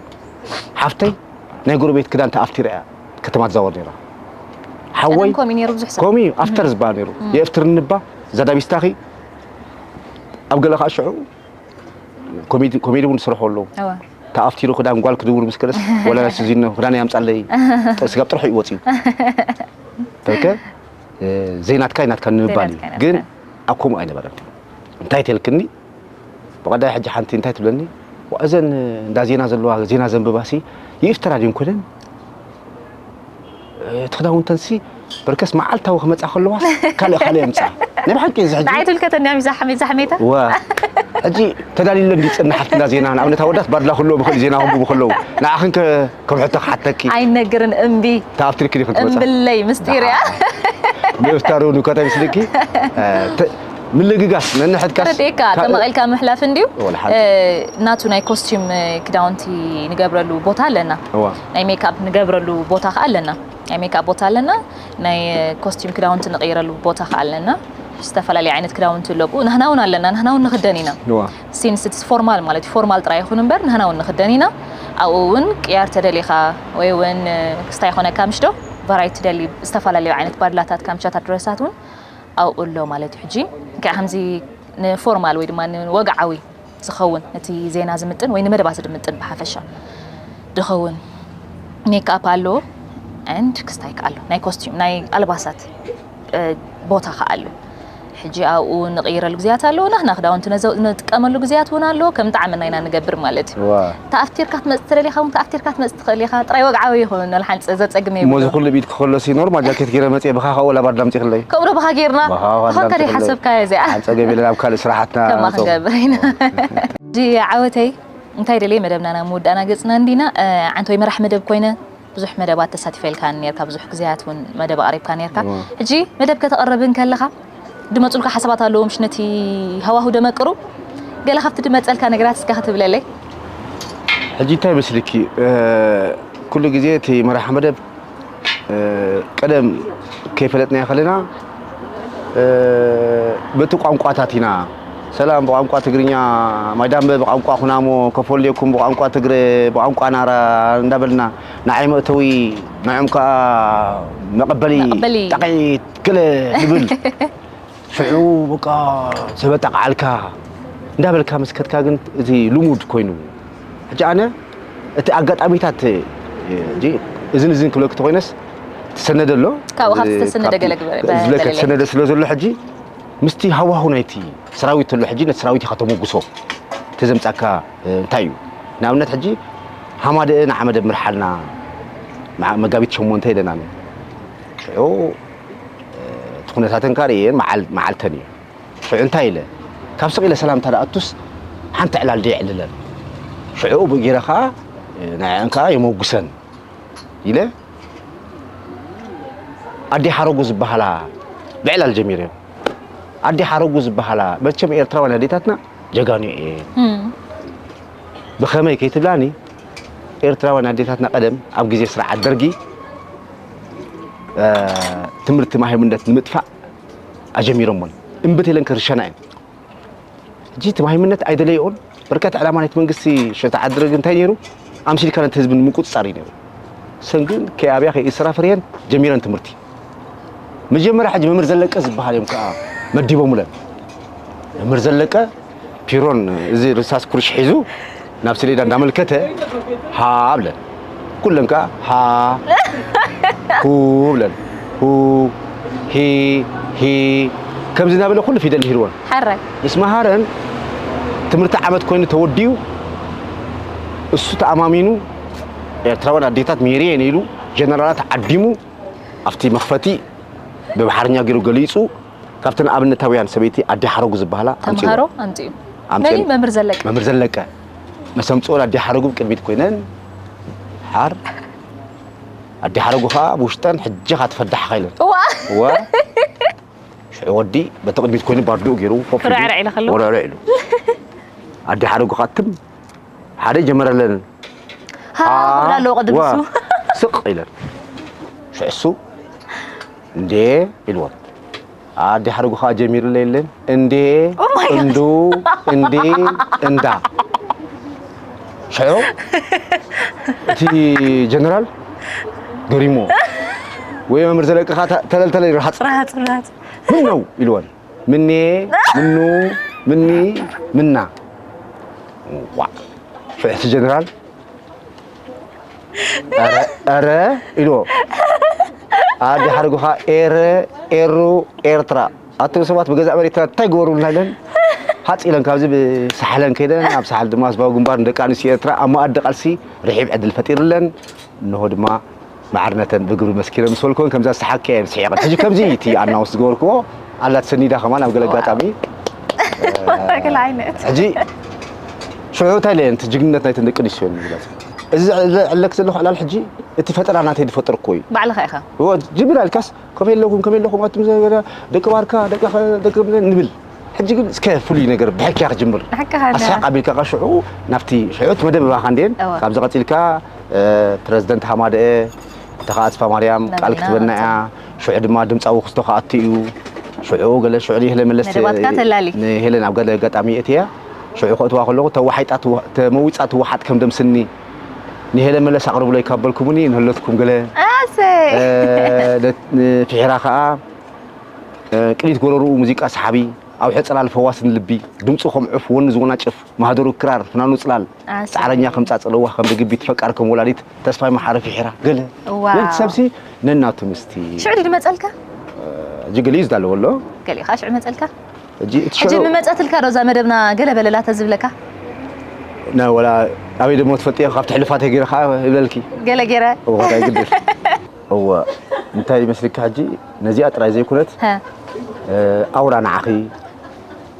ሓፍተይ ናይ ጎረቤት ክዳን ተኣፍቲራ እያ ከተማ ትዛወር ነይራ ሓወይ ቀደም ከምኡ ነይሩ ብዙሕ ሰብ ከምኡ እዩ ኣፍተር ዝበሃል ነይሩ የእፍትርኒ እባ እዛ ዳቢስታኺ ኣብ ገለ ከዓ ሽዑ ኮሜዲ እውን ዝሰርሑ ኣለዉ ተኣፍቲሩ ክዳን ጓል ክድውር ምስ ከደስ ወላ ናይ ስዚኖ ክዳን ያምፃለይ ስጋብ ጥርሑ እዩ ወፂኡ ተልከ ዘይናትካ ናትካ ንምባል እዩ ግን ኣብ ከምኡ ኣይነበረን እንታይ ተልክኒ ብቐዳይ ሕጂ ሓንቲ እንታይ ትብለኒ እዘን እንዳ ዜና ዘለዋ ዜና ዘንብባሲ ይእፍተራ ድን ኮይነን እቲ ክዳውንተንሲ በርከስ መዓልታዊ ክመጻ ከለዋ ካልእ ካልእ የምጻ ናይ ብሓቂ እዚ ሕጂ ንዓይ ትልከተኒ እያ ሚዛ ሓሜት ዛሕሜታ ዋ ሕጂ ተዳሊለ እንዲ ጽና ሓፍትና ዜና ንኣብነት ኣወዳት ባድላ ክህልዎም ይኽእል ዜና ክንብቡ ከለዉ ንዓኽን ከ ከም ሕቶ ክሓተኪ ኣይነግርን እምቢ ተኣፍትርኪ ዲኽን ትመጻ እምብለይ ምስጢር እያ ምእፍታር እውን እኳ እንታይ ምስልኪ ምልግጋስ ነንሕድካስ ተረዲእካ ጠመቒልካ ምሕላፍ እንድዩ ናቱ ናይ ኮስቲም ክዳውንቲ ንገብረሉ ቦታ ኣለና ናይ ሜክኣፕ ንገብረሉ ቦታ ከዓ ኣለና ናይ ሜክኣፕ ቦታ ኣለና ናይ ኮስቲም ክዳውንቲ ንቕይረሉ ቦታ ከዓ ኣለና ዝተፈላለዩ ዓይነት ክዳውንቲ ኣለብኡ ንሕና እውን ኣለና ንሕና እውን ንክደን ኢና ሲንስ ፎርማል ማለት ፎርማል ጥራይ ይኹን እምበር ንሕና እውን ንክደን ኢና ኣብኡ እውን ቅያር ተደሊኻ ወይ እውን ክስታይ ይኾነካ ምሽ ዶ ቫራይቲ ትደሊ ዝተፈላለዩ ዓይነት ባድላታት ካምቻታት ድረሳት እውን ኣብኡ ኣሎ ማለት እዩ ሕጂ ከ ከምዚ ንፎርማል ወይ ድማ ንወግዓዊ ዝኸውን ነቲ ዜና ዝምጥን ወይ ንመደባት ዝምጥን ብሓፈሻ ዝኸውን ሜክኣፕ ኣሎ and ክስታይ ከኣሎ ናይ ኮስቲም ናይ ኣልባሳት ቦታ ከኣሎ ሕጂ ኣብኡ ንቕይረሉ ግዜያት ኣለዎ፣ ናህና ክዳውንቲ ነዘ-፣ ንጥቀመሉ ግዜያት እውን ኣለዎ። ከም ጣዕምና ኢና ንገብር ማለት እዩ። እዋ። ተኣፍቲርካ ትመጽእ ትደሊ ኢኻ እውን ተኣፍቲርካ ትመጽእ ትኽእል ኢኻ። ጥራይ ወግዓዊ ይኹን፣ ወላ ሓንቲ ዘጸግም እሞ እዚ የብሉን። ኩሉ ብኢድኪ ከሎሲ ኖርማል ጃኬት ገይረ መጽየ ብኻ ኸኣ ወላ ባርዳ ኣምጺኽለይ? ከምኡ ዶ ብኻ ጌርና? ብኻ ዋላ ብኻ ከደይ ኣምጺኽለይ። ሓሰብካዮ እዚኣ? ዓንጸ ገቢለ ናብ ካልእ ስራሓትና ከምኣ ክንገብር ኢና። ሕጂ ዓወተይ፣ እንታይ ደልየ መደብና ናብ ምውዳእና ገጽና እንዲና፣ እ፣ ዓንተ ወይ መራሕ መደብ ኮይነ ብዙሕ መደባት ተሳቲፈልካ ኔርካ፣ ብዙሕ ግዜያት እውን መደብ ኣቕሪብካ ኔርካ። እዋ። ሕጂ መደብ ከተቕርብ እንከለኻ ድመጹልካ ሓሳባት ኣለዎ፣ ምሽ ነቲ ሃዋሁ ደመቅሩ? ገለ ካብቲ ድመጸልካ ነገራት እስከ ክትብለለይ? ሕጂ እንታይ መስልኪ፣ እ፣ ኩሉ ግዜ እቲ መራሒ መደብ፣ እ፣ ቀደም ከይፈለጥናዮ ከለና፣ እ፣ በቲ ቋንቋታት ኢና። ሰላም ብቋንቋ ትግርኛ፣ ማይዳምበ ብቋንቋ ኩናሞ፣ ከፈልየኩም ብቋንቋ ትግረ፣ ብቋንቋ ናራ እንዳበልና፣ ንዓይ መእተዊ፣ ንዕኦም ከኣ መቐበሊ፣ መቐበሊ። ጣቕዒት፣ ገለ ንብል። ሽዑ በቃ ሰብ ኣጣቕዓልካ እንዳበልካ ምስ ከድካ ግን እቲ ልሙድ ኮይኑ። ሕጂ ኣነ እቲ ኣጋጣሚታት፣ ሕጂ እዝን እዝን ክብለኪ ተኾይነስ፣ ትሰነደ ኣሎ። ካብኡ ካብ ዝተሰነደ ካብቲ ገለ ግበ-፣ ዝብለካ ገለለይ። ተሰነደ ስለ ዘሎ ሕጂ ምስቲ ሃዋሁ ናይቲ ሰራዊት ተሎ ሕጂ ነቲ ሰራዊት ኢኻ ተመጉሶ። እቲ ዘምጻካ፣ እ፣ እንታይ እዩ? ንኣብነት ሕጂ ሃማደአ ንሓመደ ምርሓልና መዓ-፣ መጋቢት ሸሞንተ ኢለና። ሽዑ፣ እ፣ እቲ ኩነታተን ከኣ ርእየን መዓል-፣ መዓልተን እዩ። ሽዑ እንታይ ኢለ? ካብ ስቕ ኢለ ሰላምታ ደኣቱስ ሓንቲ ዕላል ደየዕልለን። ሽዑ ብኡ ገይረ ከኣ፣ እ፣ ንዐአን ከኣ የመጉሰን ኢለ ኣዲ ሓረጉ ዝበሃላ ብዕላል ጀሚረን። ኣዲ ሓረጉ ዝበሃላ መቸም ኤርትራውያን ኣዴታትና ጀጋኑ እየን። እም። ብኸመይ ከይትብላኒ፣ ኤርትራውያን ኣዴታትና ቀደም ኣብ ግዜ ስርዓት ደርጊ፣ እ፣ ትምህርቲ ማህይምነት ንምጥፋእ ኣጀሚሮሞን። እምብት ኢለን ክርሸና እየን። ሕጂ እቲ ማህይምነት ኣይደለይኦን። በርከት ዕላማ ናይቲ መንግስቲ ሸታ ዓዲ ደርጊ እንታይ ነይሩ? ኣምሲልካ ነቲ ህዝቢ ንምቁጽጻር እዩ ነይሩ። ሰን ግን ከይኣብያ ከይእስራ ፈርየን ጀሚረን ትምህርቲ። መጀመርያ ሕጂ መምህር ዘለቀ ዝበሃል እዮም ከኣ መዲቦምለን። መምህር ዘለቀ ፒሮን እዚ ርሳስ ኩርሽ ሒዙ ናብ ሰሌዳ እንዳመልከተ ሃ ብለን። ኩለን ከኣ ሃ፣ ሁ ብለን። ሁ፣ ሂ፣ ሂ፣ ከምዚ እናበለ ኩሉ ፊደል ይህልወን። ሕራይ። ምስ መሃረን ትምህርቲ ዓመት ኮይኑ ተወዲኡ፣ እሱ ተኣማሚኑ፣ ኤርትራውያን ኣዴታት ምሂረ እየን ኢሉ፣ ጀነራላት ዓዲሙ፣ ኣብቲ መኽፈቲ ብኣምሓርኛ ገይሩ ገሊጹ፣ ካብተን ኣብነታውያን ሰበይቲ ኣዲ ሓረጉ ዝበሃላ ኣምጺእወን። ተምሃሮ ኣምጺኡ። ኣምጺአን። መን እዩ? መምህር ዘለቀ። መምህር ዘለቀ። መሰምጽኦን ኣዲ ሓረጉ ቅድሚት ኮይነን፣ ሓር፣ ኣዲ ሓረጉ ኸኣ ብውሽጠን፣ "ሕጂ ኸኣ ትፈዳሕ ኸይለን." እዋ። እዋ። ሽዑ ወዲ በቲ ቅድሚት ኮይኑ ባርድኡ ገይሩ ኮፍ ኢሉ፣ ክርዕርዕ ኢለ ከለኹ። ወርዕርዕ ኢሉ። ኣዲ ሓረጉ ኸኣ ትም ሓደ ጀመረለን። ሃ፣ ሃ፣ ክብል ኣለዎ ቅድም ዋ፣ ንሱ። ስቕ ኢለን። ሽዑ እሱ፣ "እንዴ?" ኢልወን። ኣዲ ሓረጉ ኸኣ ጀሚሩለ የለን። "እንዴ?" Oh my God። "እንዱ?" "እንዲ?" "እንዳ?" ሽዑ እቲ ጀነራል ገሪሙ። ወይ መምህር ዘለቀ ኸኣ ተ-፣ ተለልተለ ይረሃጽ። ረሃጽ፣ ረሃጽ። "ምን ነው?" ኢልወን። "ምኔ?" "ምኑ?" "ምኒ?" "ምና?" ዋ። ሽዑ እቲ ጀነራል፣ "ኧረ፣ ኧረ" ኢልዎ። ኣዲ ሓረጉ ኸኣ፣ "ኤረ፣ ኤሩ፣ ኤርትራ። ኣቱም ሰባት ብገዛእ መሬትና እንታይ ግበሩልና?" ኢለን ሃጽ ኢለን ካብዚ ብሳሕለን ከይደን፣ ኣብ ሳሕል ድማ ህዝባዊ ግንባር ንደቂ ኣንስትዮ ኤርትራ ኣብ መኣዲ ቃልሲ ርሒብ ዕድል ፈጢርለን። እንሆ ድማ ማዕርነተን ብግብሪ መስኪረን ምስ በልክወን፣ ከምዛ ዝሰሓቅክያ እየን ስሒቐን። ሕጂ ከምዚ እቲ ኣናውንስ ዝገበርክዎ ኣላ ትሰኒዳ ከማን ኣብ ገለ ኣጋጣሚ። ዋው። ገለ ዓይነት። ሕጂ ሽዑ እንታይ ኢለ እየ፣ እቲ ጅግንነት ናይተን ደቂ ኣንስትዮ ንምግላጽ። እዚ ዘዕለክ ዘለኹ ዕላል ሕጂ እቲ ፈጠራ ናተይ ዝፈጠርክዎ እዩ። ባዕልኻ ኢኻ። እዎ፣ ጅምር ኣልካስ፣ ከመይ ኣለኹም፣ ከመይ ኣለኹም፣ ኣቱም ዘ-፣ ደቂ ባርካ፣ ደቂ ኸ-፣ ደቂ ምን ንብል። ሕጂ ግን እስከ ፍሉይ ነገር ብሕክያ ክጅምር። ብሕክኻ እንደ ኣስሓቅ ኣቢልካ ኸዓ ሽዑ ናብቲ ሽዑ እቲ መደብ ባኻ እንዴን፣ እወ። ካብዚ ቀጺልካ፣ እ፣ ፕረዚደንት ሃማደኤ፣ እታ ኸዓ ኣስፋ ማርያም ቃል ናበይና ክትበና እያ። ናብቲ ሽዑ ድማ ድምጻዊ ክስቶ ክኣቱ እዩ። ሽዑ ገለ ሽዑ ንሄለ መለስ መደባትካ ተላሊ። ንሄለን ኣብ ገለ ኣጋጣሚ የእትያ። ሽዑ ከእትዋ ከለኹ ተዋሒጣ ትዋ-፣ ተመዊጻ ትወሓጥ ከም ደምስኒ። ንሄለ መለስ ኣቕርብለይ ካብ በልኩምኒ ንህለትኩም ገለ። ኣሰይ። እ፣ ደ-፣ ንፊሒራ ኸዓ፣ እ፣ ቅኒት ጎረርኡ ሙዚቃ ሰሓቢ፣ ኣውሒ ጽላል ፈዋሲ ንልቢ፣ ድምጹ ከም ዑፍ ወኒ ዝወናጭፍ፣ ማህደሩ ክራር ፍናኑ ጽላል፣ ኣሰይ። ጻዕረኛ ከም ጻጸ ለዋህ ከም ርግቢት፣ ፈቃር ከም ወላዲት፣ ተስፋይ መሓሪ ፊሒራ፣ ገለ። ዋው። ወዲ ሰብሲ ነናቱ ምስቲ ሽዑ ድዩ ድመጸልካ? እ፣ ሕጂ ገሊኡ ዝዳለዎ ኣሎ። ገሊኡ ከዓ ሽዑ መፀልካ። ሕጂ እቲ ሕጂ ሽዑ ምመፀትልካ ዶ እዛ መደብና ገለ በለላ ተዝብለካ? ናይ ወላ ኣበይ ደሞ ትፈልጥዮ ካብቲ ሕልፋተይ ገይረ ከዓ ይብለልኪ። ገለ ገይረ እወ እንታይ ግድል እወ እንታይ ይመስልካ ሕጂ ነዚኣ ጥራይ ዘይኮነት ሀ፣ ኣውራ ንዓኺ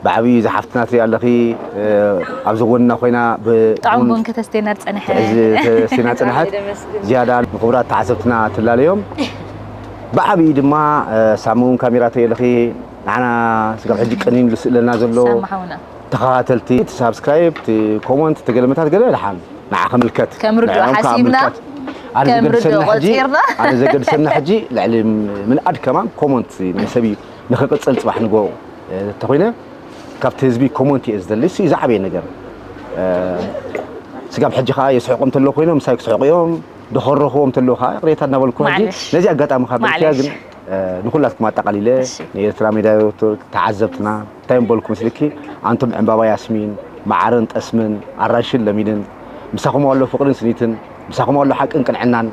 ብዓብዪ ዝሓፍትና ትሪኣ ኣለኺ ኣብዚ ጎንና ኮይና ጥዑም ቡን ከተስተየና ዝፀንሐ። ተስቴና ፅንሓት ዝያዳ ንክቡራት ተዓዘብትና ትላለዮም። ብዓብዪ ድማ ሳሚ እውን ካሜራ ትሪኢ ኣለኺ። ንዓና ስጋብ ሕጂ ቀኒኑ ዝስእለና ዘሎ ሳሚ ሓውና። ተኸታተልቲ እቲ ሳብስክራይብ እቲ ኮመንት እቲ ገለመታት ገለ ድሓን ንዓ ከምልከት ከም ርዱእ ንዕኦም ከዓ ሓሲብና፣ ምልከት። ኣነ ከም ዘገድሰኒ ርዱእ ሕጂ ቆፂርና። ኣነ ዘገድሰኒ ሕጂ ልዕሊ ምንኣድ ከማን ኮመንት ናይ ሰብ እዩ ንክቅፅል ፅባሕ ንጎ ተኮይነ ካብቲ ህዝቢ ኮመንት እየ ዝደሊ እሱ እዩ ዝዓበየ ነገር። ስጋብ ሕጂ ከዓ የስሕቆም ተለዉ ኮይኖም ምሳይ ክስሕቁ እዮም። ደኸረኽዎም ተለዉ ከዓ ቅሬታ እናበልኩ ሕጂ ማዕለሽ። ነዚ ኣጋጣሚ ካብ ማዕለሽ። ግን ንኹላትኩም ኣጠቓሊለ እሺ። ንኤርትራ ሜድያ ኔትወርክ ተዓዘብትና እንታይ ምበልኩ ምስልኪ ኣንቱም ዕምባባ ያስሚን መዓርን ጠስምን ኣራንሽን ለሚንን ምሳኹም ኣሎ ፍቕርን ስኒትን ምሳኹም ኣሎ ሓቅን ቅንዕናን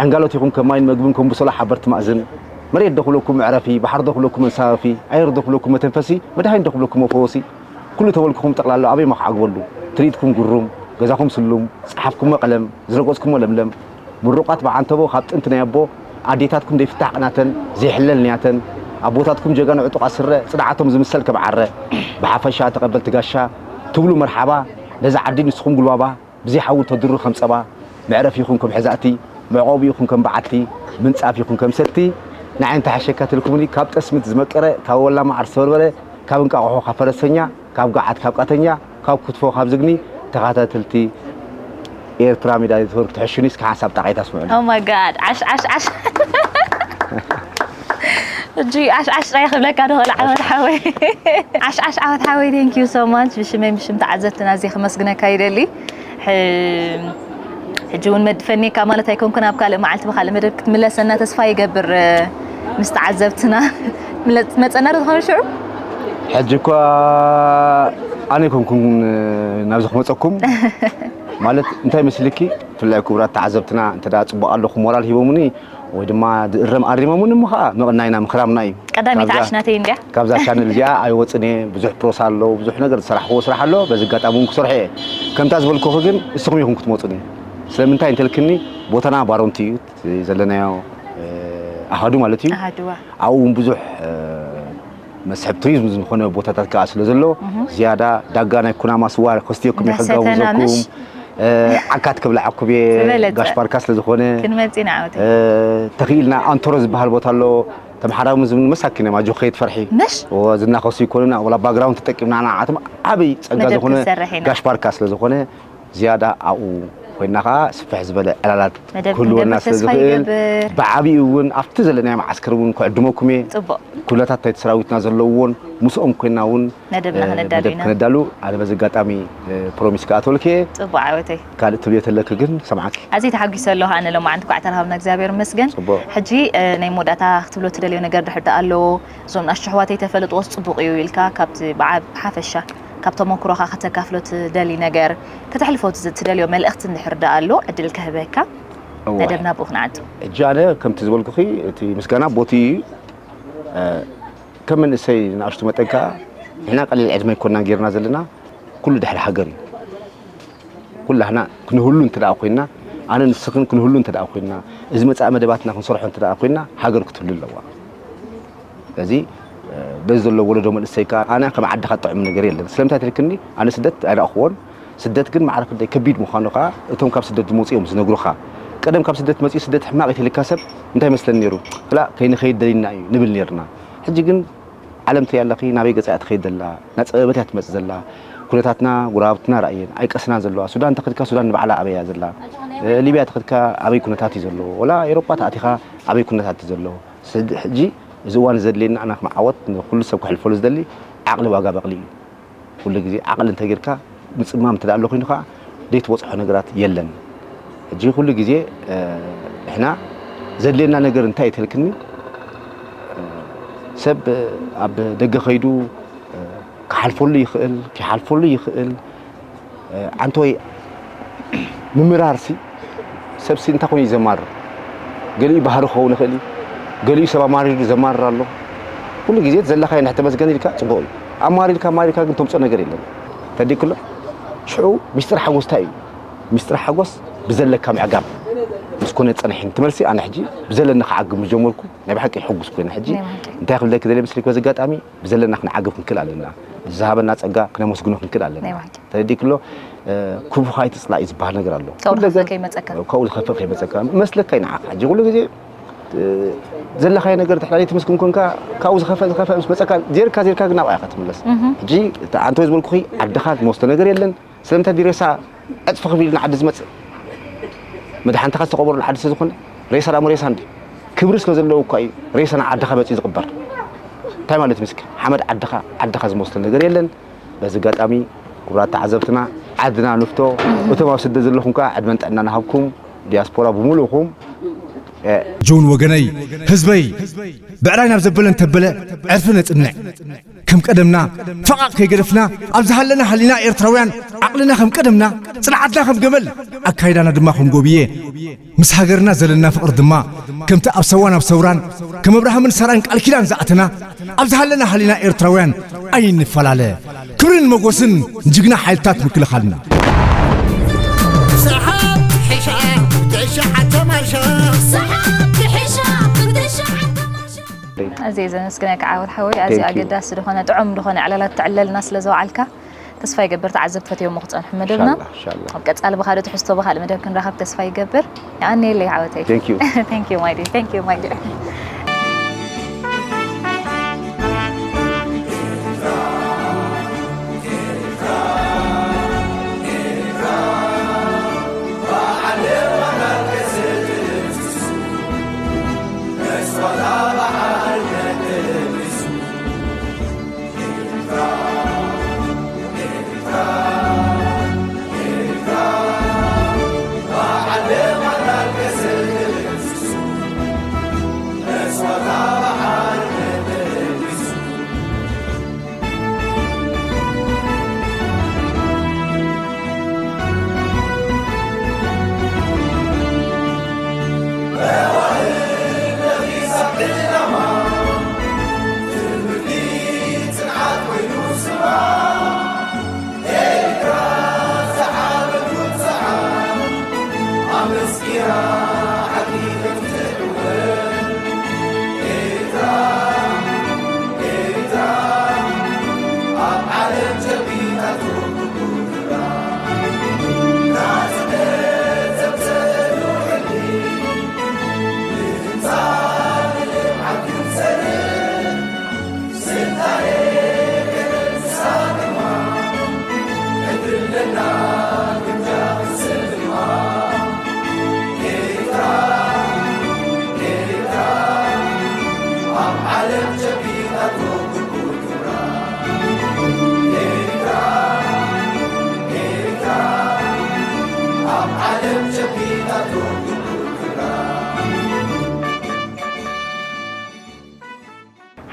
ዕንጋሎት ኢኹም ከም ማይን መግብን ከም ብሶሎ ሓበርቲ ማእዝን መሬት ደኹለኩም መዕረፊ ባሕሪ ደኹለኩም መንሳፈፊ ኣየር ደኹለኩም መተንፈሲ መድሃኒት ደኹለኩም መፈወሲ ኩሉ ተበልኩኹም ጠቕላላ ኣበይ ሞ ክዓግበሉ ትርኢትኩም ግሩም ገዛኹም ስሉም ዝጸሓፍኩሞ ቀለም ዝረገጽኩሞ ለምለም ምሩቓት ብዓንተቦ ካብ ጥንቲ ናይ ኣቦ ኣዴታትኩም ዘይፍታሕ ቅናተን ዘይሕለል ንያተን ኣቦታትኩም ጀጋኑ ዕጡቓት ስረ ጽንዓቶም ዝምሰል ከም ዓረ ብሓፈሻ ተቐበልቲ ጋሻ ትብሉ መርሓባ ነዛ ዓዲ ንስኹም ጉልባባ ብዘይ ሓዊ ተድሩ ከም ጸባ መዕረፊኹም ከም ሕዛእቲ መዕቆቢኹም ከም በዓቲ ምንጻፊኹም ከም ሰቲ ንዓይ እንተሓሸካ ትልኩምኒ ካብ ጠስሚ ዝመቀረ ካብ ወላ መዓር ዝተበርበረ ካብ እንቃቑሖ ካብ ፈረሰኛ ካብ ገዓት ካብ ቃተኛ ካብ ክትፎ ካብ ዝግኒ ተኸታተልቲ ኤርትራ ሜድያ ኔትወርክ ትሕሹኒ እስከ ሓንሳብ ጣቕዒት ኣስምዑኒ። Oh my God. ዓሽ ዓሽ ዓሽ። እጂ ዓሽ ዓሽ ጥራይ ክብለካ ዶ ክእል ዓወት ሓወይ። ዓሽ ዓሽ ዓወት ሓወይ thank you so much ብሽመይ ብሽም ተዓዘብትና እዚ ከመስግነካ ይደሊ። ሕ- ሕጂ እውን መድፈኒካ ማለት ኣይኮንኩን ኣብ ካልእ መዓልቲ ብካልእ መደብ ክትምለሰና ተስፋ ይገብር ምስ ተዓዘብትና። መፀና ዶ ዝኾነ ሽዑ? ሕጂ እኳ ኣነ ኣይኮንኩን ናብዚ ክመፀኩም ማለት እንታይ መስልኪ ብፍላይ ክቡራት ተዓዘብትና እንተ ጽቡቕ ኣለኹም ሞራል ሂቦምኒ ወይ ድማ ዝእረም ኣሪሞምኒ እሞ ከዓ ምቕናይና ምኽራምና እዩ ቀዳሚት ካብዛ- ዓሽ ናተይ እንድያ። ካብዛ ቻነል እዚኣ ኣይወፅን እየ ብዙሕ ፕሮስ ኣሎ ብዙሕ ነገር ዝሰራሕዎ ስራሕ ኣሎ በዚ ኣጋጣሚ እውን ክሰርሖ እየ ከምታ ዝበልኩኺ ግን እስኹም ኢኹም ክትመፁኒ ስለምንታይ እንተልክኒ ቦታና ባሮንቲ እዩ እቲ ዘለናዮ እ፣ ኣሃዱ ማለት እዩ ኣሃድዋ ኣብኡ እውን ብዙሕ እ፣ መስሕብ ቱሪዝም ዝኾነ ቦታታት ከዓ ስለ ዘሎ ዝያዳ ዳጋ ናይ ኩናማ ስዋ ከስትየኩም እየ እንዳሰተና ከጋብዘኩም ምሽ? እ፣ ዓካት ከብልዓኩም እየ ዝበለጸ። ጋሽ ባርካስ ስለ ዝኾነ ክንመጽእ ኢና ዓወተይ። እ፣ ተኽኢልና ኣንቶሮ ዝበሃል ቦታ ኣሎ ተምሓራዊ ዝብል መሳኪን እዮም ኣጆ ከይትፈርሒ ምሽ? ዝናኸሱ ይኮኑና ወላ ባግራውንድ ተጠቂምና ንዓቶም ዓብይ ፀጋ መደብ ዝኾነ ክንሰርሕ ኢና። ጋሽ ባርካ ስለ ዝኾነ ዝያዳ ኣብኡ ኮይና ከዓ ስፍሕ ዝበለ ዕላላት መደብ ክህልወና ክንደብር ስለ ተስፋ ዝኽእል ይገብር። ብዓብኡ እውን ኣብቲ ዘለናዮ መዓስከር እውን ክዕድመኩም እየ ጽቡቕ ኩነታት ናይ ሰራዊትና ዘለውዎን ምስኦም ኮይና እውን መደብና እ፣ ክነዳሉ መደብ ኢና። ክነዳሉ ኣነ በዚ ኣጋጣሚ እ፣ ፕሮሚስ ክኣተወልክ እየ ጽቡቕ ዓወተይ። ካልእ ትብዮ ተለክ ግን ሰምዓኪ ኣዝየ ተሓጒሰ ኣለኹ ኣነ ሎማዓንቲ ኳዕ ተራኸብና እግዚኣብሔር ይመስገን። ጽቡቕ። ሕጂ እ፣ ናይ መወዳእታ ክትብሎ ትደልዮ ነገር ድሕር ደኣ ኣለዎ እዞም ናሽቱ ኣሕዋተይ ተፈልጥዎስ ጽቡቕ እዩ ኢልካ ካብቲ ብዓ- ብሓፈሻ ካብ ተመክሮኻ ከተካፍሎ ትደሊ ነገር ከተሕልፎ ትዝ- ትደልዮ መልእኽቲ እንድሕር ደኣ ኣሎ ዕድል ከህበካ እዋይ። መደብና ብኡ ክንዓጽ። ሕጂ ኣነ ከምቲ ዝበልኩኺ እቲ ምስጋና ቦቲ እዩ እ፣ ከም መንእሰይ ንኣሽቱ መጠን ከዓ ንሕና ቀሊል ዕድመ ኣይኮንና ጌርና ዘለና ኩሉ ድሕሪ ሃገር እዩ ኩላህና ክንህሉ እንተ ደኣ ኮይንና ኣነ ንስኽን ክንህሉ እንተ ደኣ ኮይንና እዚ መጻኢ መደባትና ክንሰርሖ እንተ ደኣ ኮይንና ሃገር ክትህሉ ኣለዋ ስለዚ እ፣ በዚ ዘሎ ወለዶ መንእሰይ ከዓ ኣነ ከም ዓድኻ ጥዑም ነገር የለን ስለምንታይ ትልክኒ ኣነ ስደት ኣይረእኽዎን ስደት ግን ማዕረ ክንደይ ከቢድ ምዃኑ ከዓ እቶም ካብ ስደት ዝመፁ እዮም ዝነግሩኻ ቀደም ካብ ስደት መፅኡ ስደት ሕማቕ እዩ ተልካ ሰብ እንታይ መስለኒ ነይሩ ክላ ከይንኸይድ ደሊና እዩ ንብል ነርና ሕጂ ግን ዓለም ትሪኣ ኣለኺ ናበይ ገፃ እያ ትኸይድ ዘላ ናፀበበት እያ ትመፅእ ዘላ ኩነታትና ጉራብትና ራእየን ኣይቀስናን ዘለዋ ሱዳን ተኸድካ ሱዳን ንባዕላ ኣበይ እያ ዘላ እ፣ ሊብያ ተኸድካ ኣበይ ኩነታት እዩ ዘለዎ ወላ ኤሮጳ ተኣቲኻ ኣበይ ኩነታት እዩ ዘለዎ ስድ- ሕጂ እዚ እዋን ዘድልየና ኣና ክመዓወት ንኩሉ ሰብ ክሕልፈሉ ዝደሊ ዓቕሊ ዋጋ በቕሊ እዩ ኩሉ ግዜ ዓቕሊ እንተጌርካ ምፅማም እንተ ኣሎ ኮይኑ ከዓ ዘይትበፅሖ ነገራት የለን ሕጂ ኩሉ ግዜ እ፣ ንሕና ዘድልየና ነገር እንታይ እዩ ተልክኒ ሰብ ኣብ ደገ ከይዱ ክሓልፈሉ ይኽእል ክሓልፈሉ ይኽእል ዓንተወይ ምምራርሲ ሰብሲ እንታይ ኮይኑ እዩ ዘማርር ገሊኡ ባህሪ ክኸውን ይኽእል እዩ ገሊኡ ሰብ ኣማሪሩ ዘማርር ኣሎ ኩሉ ግዜ ዘለኻዮ እንድሕር ተመስገን ኢልካ ጽቡቕ እዩ። ኣማሪርካ ኣማሪርካ ግን ተምጽኦ ነገር የለን። ተዲክሎ ሽዑ ሚስጥር ሓጎስ እንታይ እዩ? ሚስጥር ሓጎስ ብዘለካ ምዕጋብ ምስ ኮነ ጸንሕን ትመልሲ። ኣነ ሕጂ ብዘለኒ ክዓግብ ምስ ጀመርኩ ናይ ብሓቂ ሕጉስ ኮይነ። ሕጂ እንታይ ክብለኪ ደልየ መስለኪ፣ በዚ ኣጋጣሚ ብዘለና ክንዓግብ ክንክእል ኣለና። ዝሃበና ጸጋ ክነመስግኖ ክንክእል ኣለና። ተረዲእክሎ? ክፉ ካይትጽላእ እዩ ዝበሃል ነገር ኣሎ። ካብኡ ዝኸፍእ ከይመጸካ። ካብኡ ዝኸፍእ ከይመጸካ መስለካ እዩ ንዓኻ። ሕጂ ኩሉ ግዜ ዘለኻዮ ነገር ተሕላሊ ትምስክን ኮንካ፣ ካብኡ ዝኸፍእ ዝኸፍእ ምስ መጸካ፣ ዜርካ ዜርካ ግን ናብኣ ኢኻ ትምለስ። ሕጂ ኣንተ ዝበልኩኺ ዓድኻ ዝመስሎ ነገር የለን። ስለምንታይ ድዩ ሬሳ ዕጽፊ ክብል ንዓዲ ዝመጽእ? መድሓንትኻ ዝተቐበረሉ ዓዲ ስለ ዝኾነ፣ ሬሳ ዳሞ ሬሳ እንዲ ክብሪ ስለ ዘለዎ እኳ እዩ ሬሳ ናብ ዓድኻ መጺኡ ዝቕበር። እንታይ ማለት ምስኪ ሓመድ ዓድኻ፣ ዓድኻ ዝመስሎ ነገር የለን። በዚ ኣጋጣሚ ክቡራት ተዓዘብትና ዓድና ንፍቶ፣ እቶም ኣብ ስደት ዘለኹም ከኣ ዕድመን ጥዕናን ይሃብኩም። ዲያስፖራ ብምሉእኹም። ጆን ወገነይ፣ ህዝበይ፣ ብዕራይ ናብ ዘበለ እንተበለ ዕርፊ ነጽንዕ። ከም ቀደምና ፈቓቕ ከይገደፍና፣ ኣብ ዝሃለና ሃሊና ኤርትራውያን፣ ዓቕልና ከም ቀደምና፣ ጽንዓትና ከም ገመል፣ ኣካይዳና ድማ ከም ጎብየ፣ ምስ ሃገርና ዘለና ፍቕሪ ድማ ከምቲ ኣብ ሰዋን ኣብ ሰውራን ከም ኣብርሃምን ሳራን ቃል ኪዳን ዝኣተና፣ ኣብ ዝሃለና ሃሊና ኤርትራውያን ኣይንፈላለ። ክብርን መጎስን ንጅግና ሓይልታት ምክልኻልና። ሰሓብ ትሕሻ ትሽዓተ ማርሻ። ሰሓብ ትሕሻ ትሽዓተ ማርሻ። ኣዝየ ዘመስግነካ ዓወት ሓወይ፣ ኣዝዩ Thank you። ኣገዳሲ ዝኾነ ጥዑም ዝኾነ ዕላላት ተዕለልና ስለ ዝወዓልካ። ተስፋ ይገብር ተዓዘብቲ ፈትዮሞ ክጸንሑ መደብና። ኢንሻላህ፣ ኢንሻላህ። ኣብ ቀጻሊ ብኻልእ ትሕዝቶ ብኻልእ መደብ ክንራኸብ ተስፋ ይገብር። የቐንየለይ ዓወተይ። Thank you። Thank you my dear። Thank you my dear።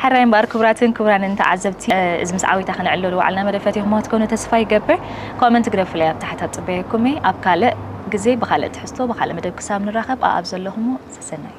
ሕራይ እምበኣር ክቡራትን ክቡራንን ተዓዘብቲ፣ እዚ ምስ ዓዊታ ከነዕልሎ ዝወዓልና መደብ ፈቲኹሞ ክትኮኑ ተስፋ ይገብር። ኮመንት ግደፉለይ ኣብ ታሕቲ፣ ኣጽበየኩም እየ። ኣብ ካልእ ግዜ ብኻልእ ትሕዝቶ ብኻልእ መደብ ክሳብ ንራኸብ ኣኣብ ዘለኹሞ ሰሰናዩ።